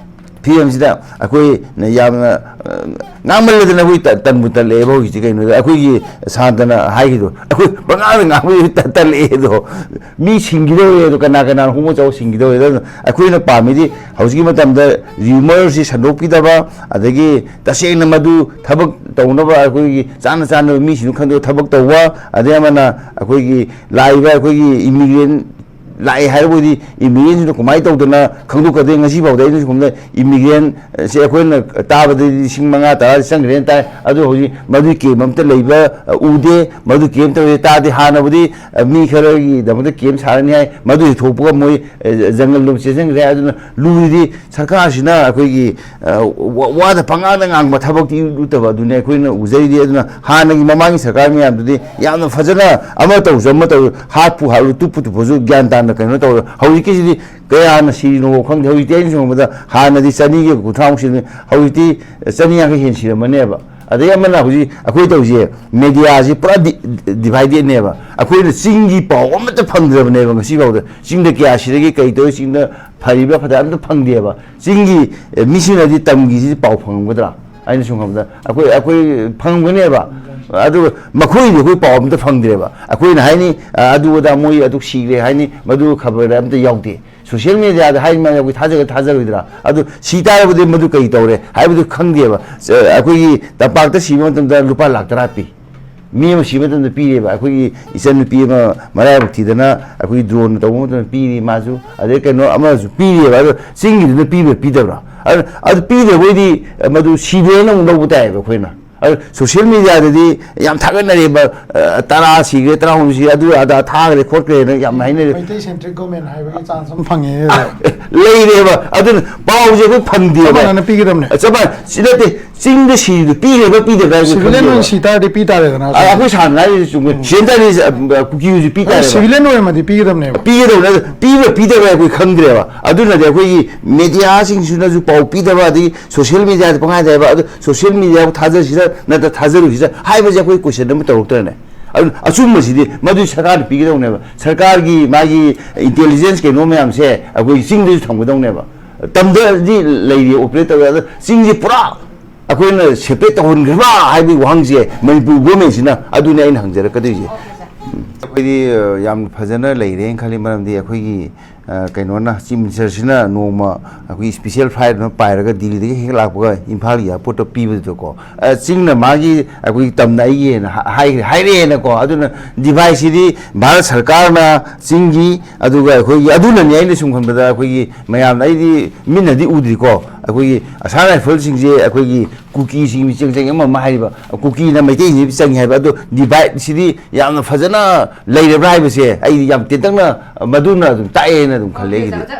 ꯐꯤꯕꯝꯁꯤꯗ ꯑꯩꯈꯣꯏꯅ ꯌꯥꯝꯅ, ꯑ, ꯉꯥꯡꯃꯜꯂꯗꯅ ꯑꯩꯈꯣꯏ ꯇ-, ꯇꯟꯕꯨ ꯇꯜꯂꯛꯑꯦꯕ ꯍꯧꯖꯤꯛꯁꯦ꯫ ꯀꯩꯅꯣꯗ ꯑꯩꯈꯣꯏꯒꯤ ꯁꯥꯟꯇꯅ ꯍꯥꯏꯈꯤꯗꯣ, ꯑꯩꯈꯣꯏ ꯄꯉꯥꯡꯗ ꯉꯥꯡꯕ ꯇ-, ꯇꯜꯂꯛꯑꯦ ꯑꯗꯣ꯫ ꯃꯤ ꯁꯤꯡꯈꯤꯗꯧꯔꯦ ꯑꯗꯣ, ꯀꯅꯥ ꯀꯅꯥꯅ ꯍꯣꯃꯣ ꯆꯥꯎ ꯁꯤꯡꯈꯤꯗꯧꯔꯦ꯫ ꯑꯗꯨꯅ ꯑꯩꯈꯣꯏꯅ ꯄꯥꯝꯃꯤꯗꯤ ꯍꯧꯖꯤꯛꯀꯤ ꯃꯇꯝꯗ ꯔꯤꯌꯨꯃꯔꯁꯤ ꯁꯟꯗꯣꯛꯄꯤꯗꯕ, ꯑꯗꯒꯤ ꯇꯁꯦꯡꯅ ꯃꯗꯨ ꯊꯕꯛ ꯇꯧꯅꯕ ꯑꯩꯈꯣꯏꯒꯤ ꯆꯥꯅ ꯆꯥꯅꯕ ꯃꯤꯁꯤꯡꯗꯨ ꯈꯪꯗꯣꯛ ꯊꯕꯛ ꯇꯧꯕ, ꯑꯗꯩ ꯑꯃꯅ ꯑꯩꯈꯣꯏꯒꯤ ꯂꯥꯛꯏꯕ ꯑꯩꯈꯣꯏꯒꯤ ꯏꯃꯤꯒ꯭ꯔꯦꯟ ꯂꯥꯛꯑꯦ ꯍꯥꯏꯔꯕꯗꯤ ꯏꯃꯤꯒ꯭ꯔꯦꯟꯁꯤꯅ ꯀꯃꯥꯏꯅ ꯇꯧꯗꯅ ꯈꯪꯗꯣꯛꯀꯗꯣꯏ? ꯉꯁꯤ ꯐꯥꯎꯗ ꯑꯩꯅ ꯁꯣꯝꯗ ꯏꯃꯤꯒ꯭ꯔꯦꯟꯁꯦ ꯑꯩꯈꯣꯏꯅ ꯇꯥꯕꯗꯗꯤ ꯂꯤꯁꯤꯡ ꯃꯉꯥ ꯇꯔꯥꯗꯤ ꯆꯪꯈ꯭ꯔꯦꯅ ꯇꯥꯏ꯫ ꯑꯗꯨ ꯍꯧꯖꯤꯛ ꯃꯗꯨꯒꯤ ꯀꯦꯝ ꯑꯝꯇ ꯂꯩꯕ, ꯑ, ꯎꯗꯦ꯫ ꯃꯗꯨ ꯀꯦꯝ ꯇꯧꯔꯦ ꯇꯥꯗꯦ꯫ ꯍꯥꯟꯅꯕꯨꯗꯤ, ꯑ, ꯃꯤ ꯈꯔꯒꯤꯗꯃꯛꯇ ꯀꯦꯝ ꯁꯥꯔꯅꯤ ꯍꯥꯏ꯫ ꯃꯗꯨ ꯊꯣꯛꯄꯒ ꯃꯣꯏ, ꯑ, ꯖꯪꯒꯜ ꯂꯣꯝ ꯆꯦꯟꯁꯤꯟꯈ꯭ꯔꯦ꯫ ꯑꯗꯨꯅ ꯂꯨꯔꯤꯗꯤ ꯁꯔꯀꯥꯔꯁꯤꯅ ꯑꯩꯈꯣꯏꯒꯤ, ꯑ, ꯋꯥ-, ꯋꯥꯗ ꯄꯉꯥꯡꯗ ꯉꯥꯡꯕ ꯊꯕꯛꯇꯤ ꯎꯠꯇꯕ ꯑꯗꯨꯅꯤ ꯑꯩꯈꯣꯏꯅ ꯎꯖꯔꯤꯗꯤ꯫ ꯑꯗꯨꯅ ꯍꯥꯟꯅꯒꯤ ꯃꯃꯥꯡꯒꯤ ꯁꯔꯀꯥꯔ ꯃꯌꯥꯝꯗꯨꯗꯤ ꯌꯥꯝꯅ ꯐꯖꯅ ꯑꯃ ꯇꯧꯁꯨ ꯑꯃ ꯇꯧ, ꯍꯥꯠꯄꯨ ꯍꯥꯠꯂꯨ, ꯇꯨꯞꯄꯨ ꯇꯨꯞꯄꯁꯨ ꯒ꯭ꯌꯥꯟ ꯇꯥꯅ ꯀꯩꯅꯣ ꯇꯧꯔ꯫ ꯍꯧꯖꯤꯛꯀꯤꯁꯤꯗꯤ ꯀꯌꯥꯅ ꯁꯤꯔꯤꯅꯣ ꯈꯪꯗꯦ꯫ ꯍꯧꯖꯤꯛꯇꯤ ꯑꯩꯅ ꯁꯨꯝ ꯈꯪꯕꯗ ꯍꯥꯟꯅꯗꯤ ꯆꯅꯤꯒ ꯀꯨꯟꯊ꯭ꯔꯥꯃꯨꯛ ꯁꯤꯔꯝꯃꯤ, ꯍꯧꯖꯤꯛꯇꯤ ꯆꯅꯤ ꯌꯥꯡꯈꯩ ꯍꯦꯟ ꯁꯤꯔꯝꯃꯅꯦꯕ꯫ ꯑꯗꯩ ꯑꯃꯅ ꯍꯧꯖꯤꯛ ꯑꯩꯈꯣꯏ ꯇꯧꯔꯤꯁꯦ, ꯃꯦꯗꯤꯌꯥꯁꯤ ꯄꯨꯔꯥ ꯗꯤ-, ꯗꯤꯚꯥꯏꯗꯦꯠꯅꯦꯕ꯫ ꯑꯩꯈꯣꯏꯅ ꯆꯤꯡꯒꯤ ꯄꯥꯎ ꯑꯃꯠꯇ ꯐꯪꯗ꯭ꯔꯕꯅꯦꯕ ꯉꯁꯤ ꯐꯥꯎꯗ꯫ ꯆꯤꯡꯗ ꯀꯌꯥ ꯁꯤꯔꯒꯦ, ꯀꯩ ꯇꯧꯔꯤ, ꯆꯤꯡꯗ ꯐꯔꯤꯕ꯭ꯔꯥ ꯐꯠꯇ ꯑꯝꯇ ꯐꯪꯗꯦꯕ꯫ ꯆꯤꯡꯒꯤ, ꯑꯦ, ꯃꯤꯁꯤꯡꯅꯗꯤ ꯇꯝꯒꯤꯁꯤ ꯄꯥꯎ ꯐꯪꯉꯝꯒꯗ꯭ꯔꯥ? ꯑꯩꯅ ꯁꯨꯝ ꯈꯟꯕꯗ ꯑꯩꯈꯣꯏ, ꯑꯩꯈꯣꯏ ꯐꯪꯒꯅꯦꯕ꯫ ꯑꯗꯨꯒ ꯃꯈꯣꯏꯗꯤ ꯑꯩꯈꯣꯏ ꯄꯥꯎ ꯑꯝꯇ ꯐꯪꯗ꯭ꯔꯦꯕ꯫ ꯑꯩꯈꯣꯏꯅ ꯍꯥꯏꯅꯤ, "ꯑ, ꯑꯗꯨ ꯑꯗꯥ ꯃꯣꯏ ꯑꯗꯨ ꯁꯤꯈ꯭ꯔꯦ" ꯍꯥꯏꯅꯤ, ꯃꯗꯨ ꯈꯕꯔꯗ ꯑꯝꯇ ꯌꯥꯎꯗꯦ꯫ ꯁꯣꯁꯤꯌꯦꯜ ꯃꯦꯗꯤꯌꯥꯗ ꯍꯥꯏꯔꯤ ꯃꯌꯥꯝꯁꯦ ꯑꯩꯈꯣꯏ ꯊꯥꯖꯒ-, ꯊꯥꯖꯔꯣꯏꯗ꯭ꯔꯥ? ꯑꯗꯨ ꯁꯤ ꯇꯥꯔꯕꯗꯤ ꯃꯗꯨ ꯀꯩ ꯇꯧꯔꯦ ꯍꯥꯏꯕꯗꯨ ꯈꯪꯗꯦꯕ꯫ ꯑ, ꯑꯩꯈꯣꯏꯒꯤ ꯇꯝꯄꯥꯛꯇ ꯁꯤꯕ ꯃꯇꯝꯗ ꯂꯨꯄꯥ ꯂꯥꯛ ꯇꯔꯥ ꯄꯤ꯫ ꯃꯤ ꯑꯃ ꯁꯤꯕ ꯃꯇꯝꯗ ꯄꯤꯔꯦꯕ꯫ ꯑꯩꯈꯣꯏꯒꯤ ꯏꯆꯟꯅꯨꯄꯤ ꯑꯃ ꯃꯔꯥꯏꯕꯛ ꯊꯤꯗꯅ ꯑꯩꯈꯣꯏꯒꯤ ꯗ꯭ꯔꯣꯟ ꯇꯧꯕ ꯃꯇꯝꯗ ꯄꯤꯔꯤ ꯃꯥꯁꯨ, ꯑꯗꯩ ꯀꯩꯅꯣ ꯑꯃꯁꯨ ꯄꯤꯔꯤꯑꯕ꯫ ꯑꯗꯣ ꯆꯤꯡꯒꯤꯗꯨꯅ ꯄꯤꯕ꯭ꯔꯥ ꯄꯤꯗꯕ꯭ꯔꯥ? ꯑꯗꯨ, ꯑꯗꯨ ꯄꯤꯗ꯭ꯔꯕꯣꯏꯗꯤ ꯃꯗꯨ ꯁꯤꯗꯦꯅ ꯑꯃꯨꯛ ꯂꯧꯕ ꯇꯥꯏꯌꯦꯕ ꯑꯩꯈꯣꯏꯅ꯫ ꯑꯗꯨ ꯁꯣꯁꯤꯌꯦꯜ ꯃꯦꯗꯤꯌꯥꯗꯗꯤ ꯌꯥꯝ ꯊꯥꯒꯠꯅꯔꯦꯕ, ꯑ, ꯇꯔꯥ ꯁꯤꯈ꯭ꯔꯦ, ꯇꯔꯥꯍꯨꯝꯗꯣꯏ ꯁꯤꯈ꯭ꯔꯦ, ꯑꯗꯨ ꯑꯗꯥ ꯊꯥꯈ꯭ꯔꯦ ꯈꯣꯠꯈ꯭ꯔꯦꯅ ꯌꯥꯝ ꯍꯥꯏꯅꯔꯦ꯫ ꯃꯩꯇꯩ ꯁꯦꯟꯇ꯭ꯔꯤꯛ ꯒꯣꯔꯃꯦꯟ ꯍꯥꯏꯕꯒꯤ ꯆꯥꯟꯁ ꯑꯃ ꯐꯪꯉꯦ꯫ ꯂꯩꯔꯦꯕ꯫ ꯑꯗꯨꯅ ꯄꯥꯎꯁꯦ ꯑꯩꯈꯣꯏ ꯐꯪꯗꯦꯕ꯫ ꯆꯞ ꯃꯥꯟꯅꯅ ꯄꯤꯒꯗꯕꯅꯦ꯫ ꯆꯞ ꯃꯥꯟꯅ-, ꯁꯤ ꯅꯠꯇꯦ, ꯆꯤꯡꯗ ꯁꯤꯔꯤꯗꯨ ꯄꯤꯈ꯭ꯔꯕ ꯄꯤꯗꯕ꯭ꯔꯥ ꯍꯥꯏꯕꯁꯨ ꯁꯤꯚꯤꯂꯤꯌꯟ ꯈꯪꯗꯦꯕ꯫ ꯑꯣꯏꯅ ꯁꯤ ꯇꯥꯔꯗꯤ ꯄꯤ ꯇꯥꯔꯦꯗꯅ꯫ ꯑ, ꯑꯩꯈꯣꯏ ꯁꯥꯟꯅ ꯍꯥꯏꯔꯤꯁꯦ ꯆꯨꯝꯃꯦ꯫ ꯁꯤꯗꯦꯟꯇꯔꯤ, ꯑ, ꯀꯨꯀꯤꯁꯨ ꯄꯤ ꯑꯗꯨ ꯇꯥꯔꯦꯕ꯫ ꯁꯤꯚꯤꯂꯤꯌꯟ ꯑꯣꯏꯔꯝꯃꯗꯤ ꯄꯤꯒꯗꯕꯅꯦꯕ꯫ ꯄꯤꯒꯗꯧꯅꯦ꯫ ꯑꯗꯨ ꯄꯤꯕ꯭ꯔꯥ ꯄꯤꯗꯕ꯭ꯔꯥ ꯑꯩꯈꯣꯏ ꯈꯪꯗ꯭ꯔꯦꯕ꯫ ꯑꯗꯨꯅꯗꯤ ꯑꯩꯈꯣꯏꯒꯤ ꯃꯦꯗꯤꯌꯥꯁꯤꯡꯁꯤꯅꯁꯨ ꯄꯥꯎ ꯄꯤꯗꯕ, ꯑꯗꯒꯤ ꯁꯣꯁꯤꯌꯦꯜ ꯃꯦꯗꯤꯌꯥꯗ ꯄꯪꯍꯥꯏꯗ ꯍꯥꯏꯕ, ꯑꯗꯨ ꯁꯣꯁꯤꯌꯦꯜ ꯃꯦꯗꯤꯌꯥꯕꯨ ꯊꯥꯖꯁꯤꯔ ꯅꯠꯇ꯭ꯔ ꯊꯥꯖꯔꯨꯁꯤꯔ ꯍꯥꯏꯕꯁꯦ ꯑꯩꯈꯣꯏ ꯀꯣꯏꯁꯟ ꯑꯃ ꯇꯧꯔꯛꯇ꯭ꯔꯅꯦ? ꯑꯗꯨ ꯑꯆꯨꯝꯕꯁꯤꯗꯤ ꯃꯗꯨ ꯁꯔꯀꯥꯔꯅ ꯄꯤꯒꯗꯧꯅꯦꯕ꯫ ꯁꯔꯀꯥꯔꯒꯤ ꯃꯥꯒꯤ ꯏꯟꯇꯦꯂꯤꯖꯦꯟꯁ ꯀꯩꯅꯣ ꯃꯌꯥꯝꯁꯦ ꯑꯩꯈꯣꯏ ꯆꯤꯡꯗꯁꯨ ꯊꯝꯒꯗꯧꯅꯦꯕ꯫ ꯇꯝꯗꯗꯤ ꯂꯩꯔꯤ ꯑꯣꯄꯔꯦꯠ ꯇꯧꯔꯦ, ꯑꯗꯣ ꯆꯤꯡꯁꯦ ꯄꯨꯔꯥ ꯑꯩꯈꯣꯏꯅ ꯁꯦꯄꯔꯦꯠ ꯇꯧꯍꯟꯈ꯭ꯔꯕ ꯍꯥꯏꯕꯒꯤ ꯋꯥꯍꯪꯁꯦ ꯃꯅꯤꯄꯨꯔ ꯒꯣꯔꯃꯦꯟꯁꯤꯅ, ꯑꯗꯨꯅꯦ ꯑꯩꯅ ꯍꯪꯖꯔꯛꯀꯗꯣꯏꯁꯦ꯫ ꯎꯝ꯫ ꯑꯩꯈꯣꯏꯗꯤ, ꯑ, ꯌꯥꯝ ꯐꯖꯅ ꯂꯩꯔꯦꯅ ꯈꯜꯂꯤ, ꯃꯔꯝꯗꯤ ꯑꯩꯈꯣꯏꯒꯤ, ꯑ, ꯀꯩꯅꯣꯅ, ꯆꯤꯐ ꯃꯤꯅꯤꯁꯇꯔꯁꯤꯅ ꯅꯣꯡꯃ ꯑꯩꯈꯣꯏꯒꯤ ꯁ꯭ꯄꯤꯁꯦꯜ ꯐ꯭ꯂꯥꯏꯠ ꯑꯃ ꯄꯥꯏꯔꯒ ꯗꯤꯜꯂꯤꯗꯒꯤ ꯍꯦꯛ ꯂꯥꯛꯄꯒ ꯏꯝꯐꯥꯜꯒꯤ ꯑꯦꯌꯥꯔꯄꯣꯔꯠꯇ ꯄꯤꯕꯗꯨꯗꯀꯣ, ꯑ, ꯆꯤꯡꯅ ꯃꯥꯒꯤ ꯑꯩꯈꯣꯏꯒꯤ ꯇꯝꯅ ꯑꯩꯒꯤꯅ ꯍꯥ-, ꯍꯥꯏꯈ꯭ꯔꯦ, ꯍꯥꯏꯔꯛꯑꯦꯅꯀꯣ꯫ ꯑꯗꯨꯅ ꯗꯤꯚꯥꯏꯁꯁꯤꯗꯤ ꯚꯥꯔꯠ ꯁꯔꯀꯥꯔꯅ ꯆꯤꯡꯒꯤ, ꯑꯗꯨꯒ ꯑꯩꯈꯣꯏꯒꯤ, ꯑꯗꯨꯅꯅꯤ ꯑꯩꯅ ꯁꯨꯝ ꯈꯟꯕꯗ ꯑꯩꯈꯣꯏꯒꯤ ꯃꯌꯥꯝꯅ, ꯑꯩꯗꯤ ꯃꯤꯠꯅꯗꯤ ꯎꯗ꯭ꯔꯤꯀꯣ, ꯑꯩꯈꯣꯏꯒꯤ ꯑꯁꯥꯝ ꯔꯥꯏꯐꯜꯁꯤꯡꯁꯦ ꯑꯩꯈꯣꯏꯒꯤ ꯀꯨꯀꯤꯁꯤꯡ ꯃꯤꯆꯪ ꯆꯪꯉꯤ ꯑꯃ ꯑꯃ ꯍꯥꯏꯔꯤꯕ, ꯀꯨꯀꯤꯅ ꯃꯩꯇꯩꯁꯤꯡꯁꯤ ꯆꯪꯉꯤ ꯍꯥꯏꯕ, ꯑꯗꯣ ꯗꯤꯚꯥꯏꯠꯁꯤꯗꯤ ꯌꯥꯝꯅ ꯐꯖꯅ ꯂꯩꯔꯕ꯭ꯔꯥ ꯍꯥꯏꯕꯁꯦ ꯑꯩꯗꯤ ꯌꯥꯝ ꯇꯦꯟꯇꯛꯅ ꯃꯗꯨꯅ ꯑꯗꯨꯝ ꯇꯥꯛꯑꯦꯅ ꯑꯗꯨꯝ ꯈꯜꯂꯦ ꯑꯩꯒꯤꯗꯤ꯫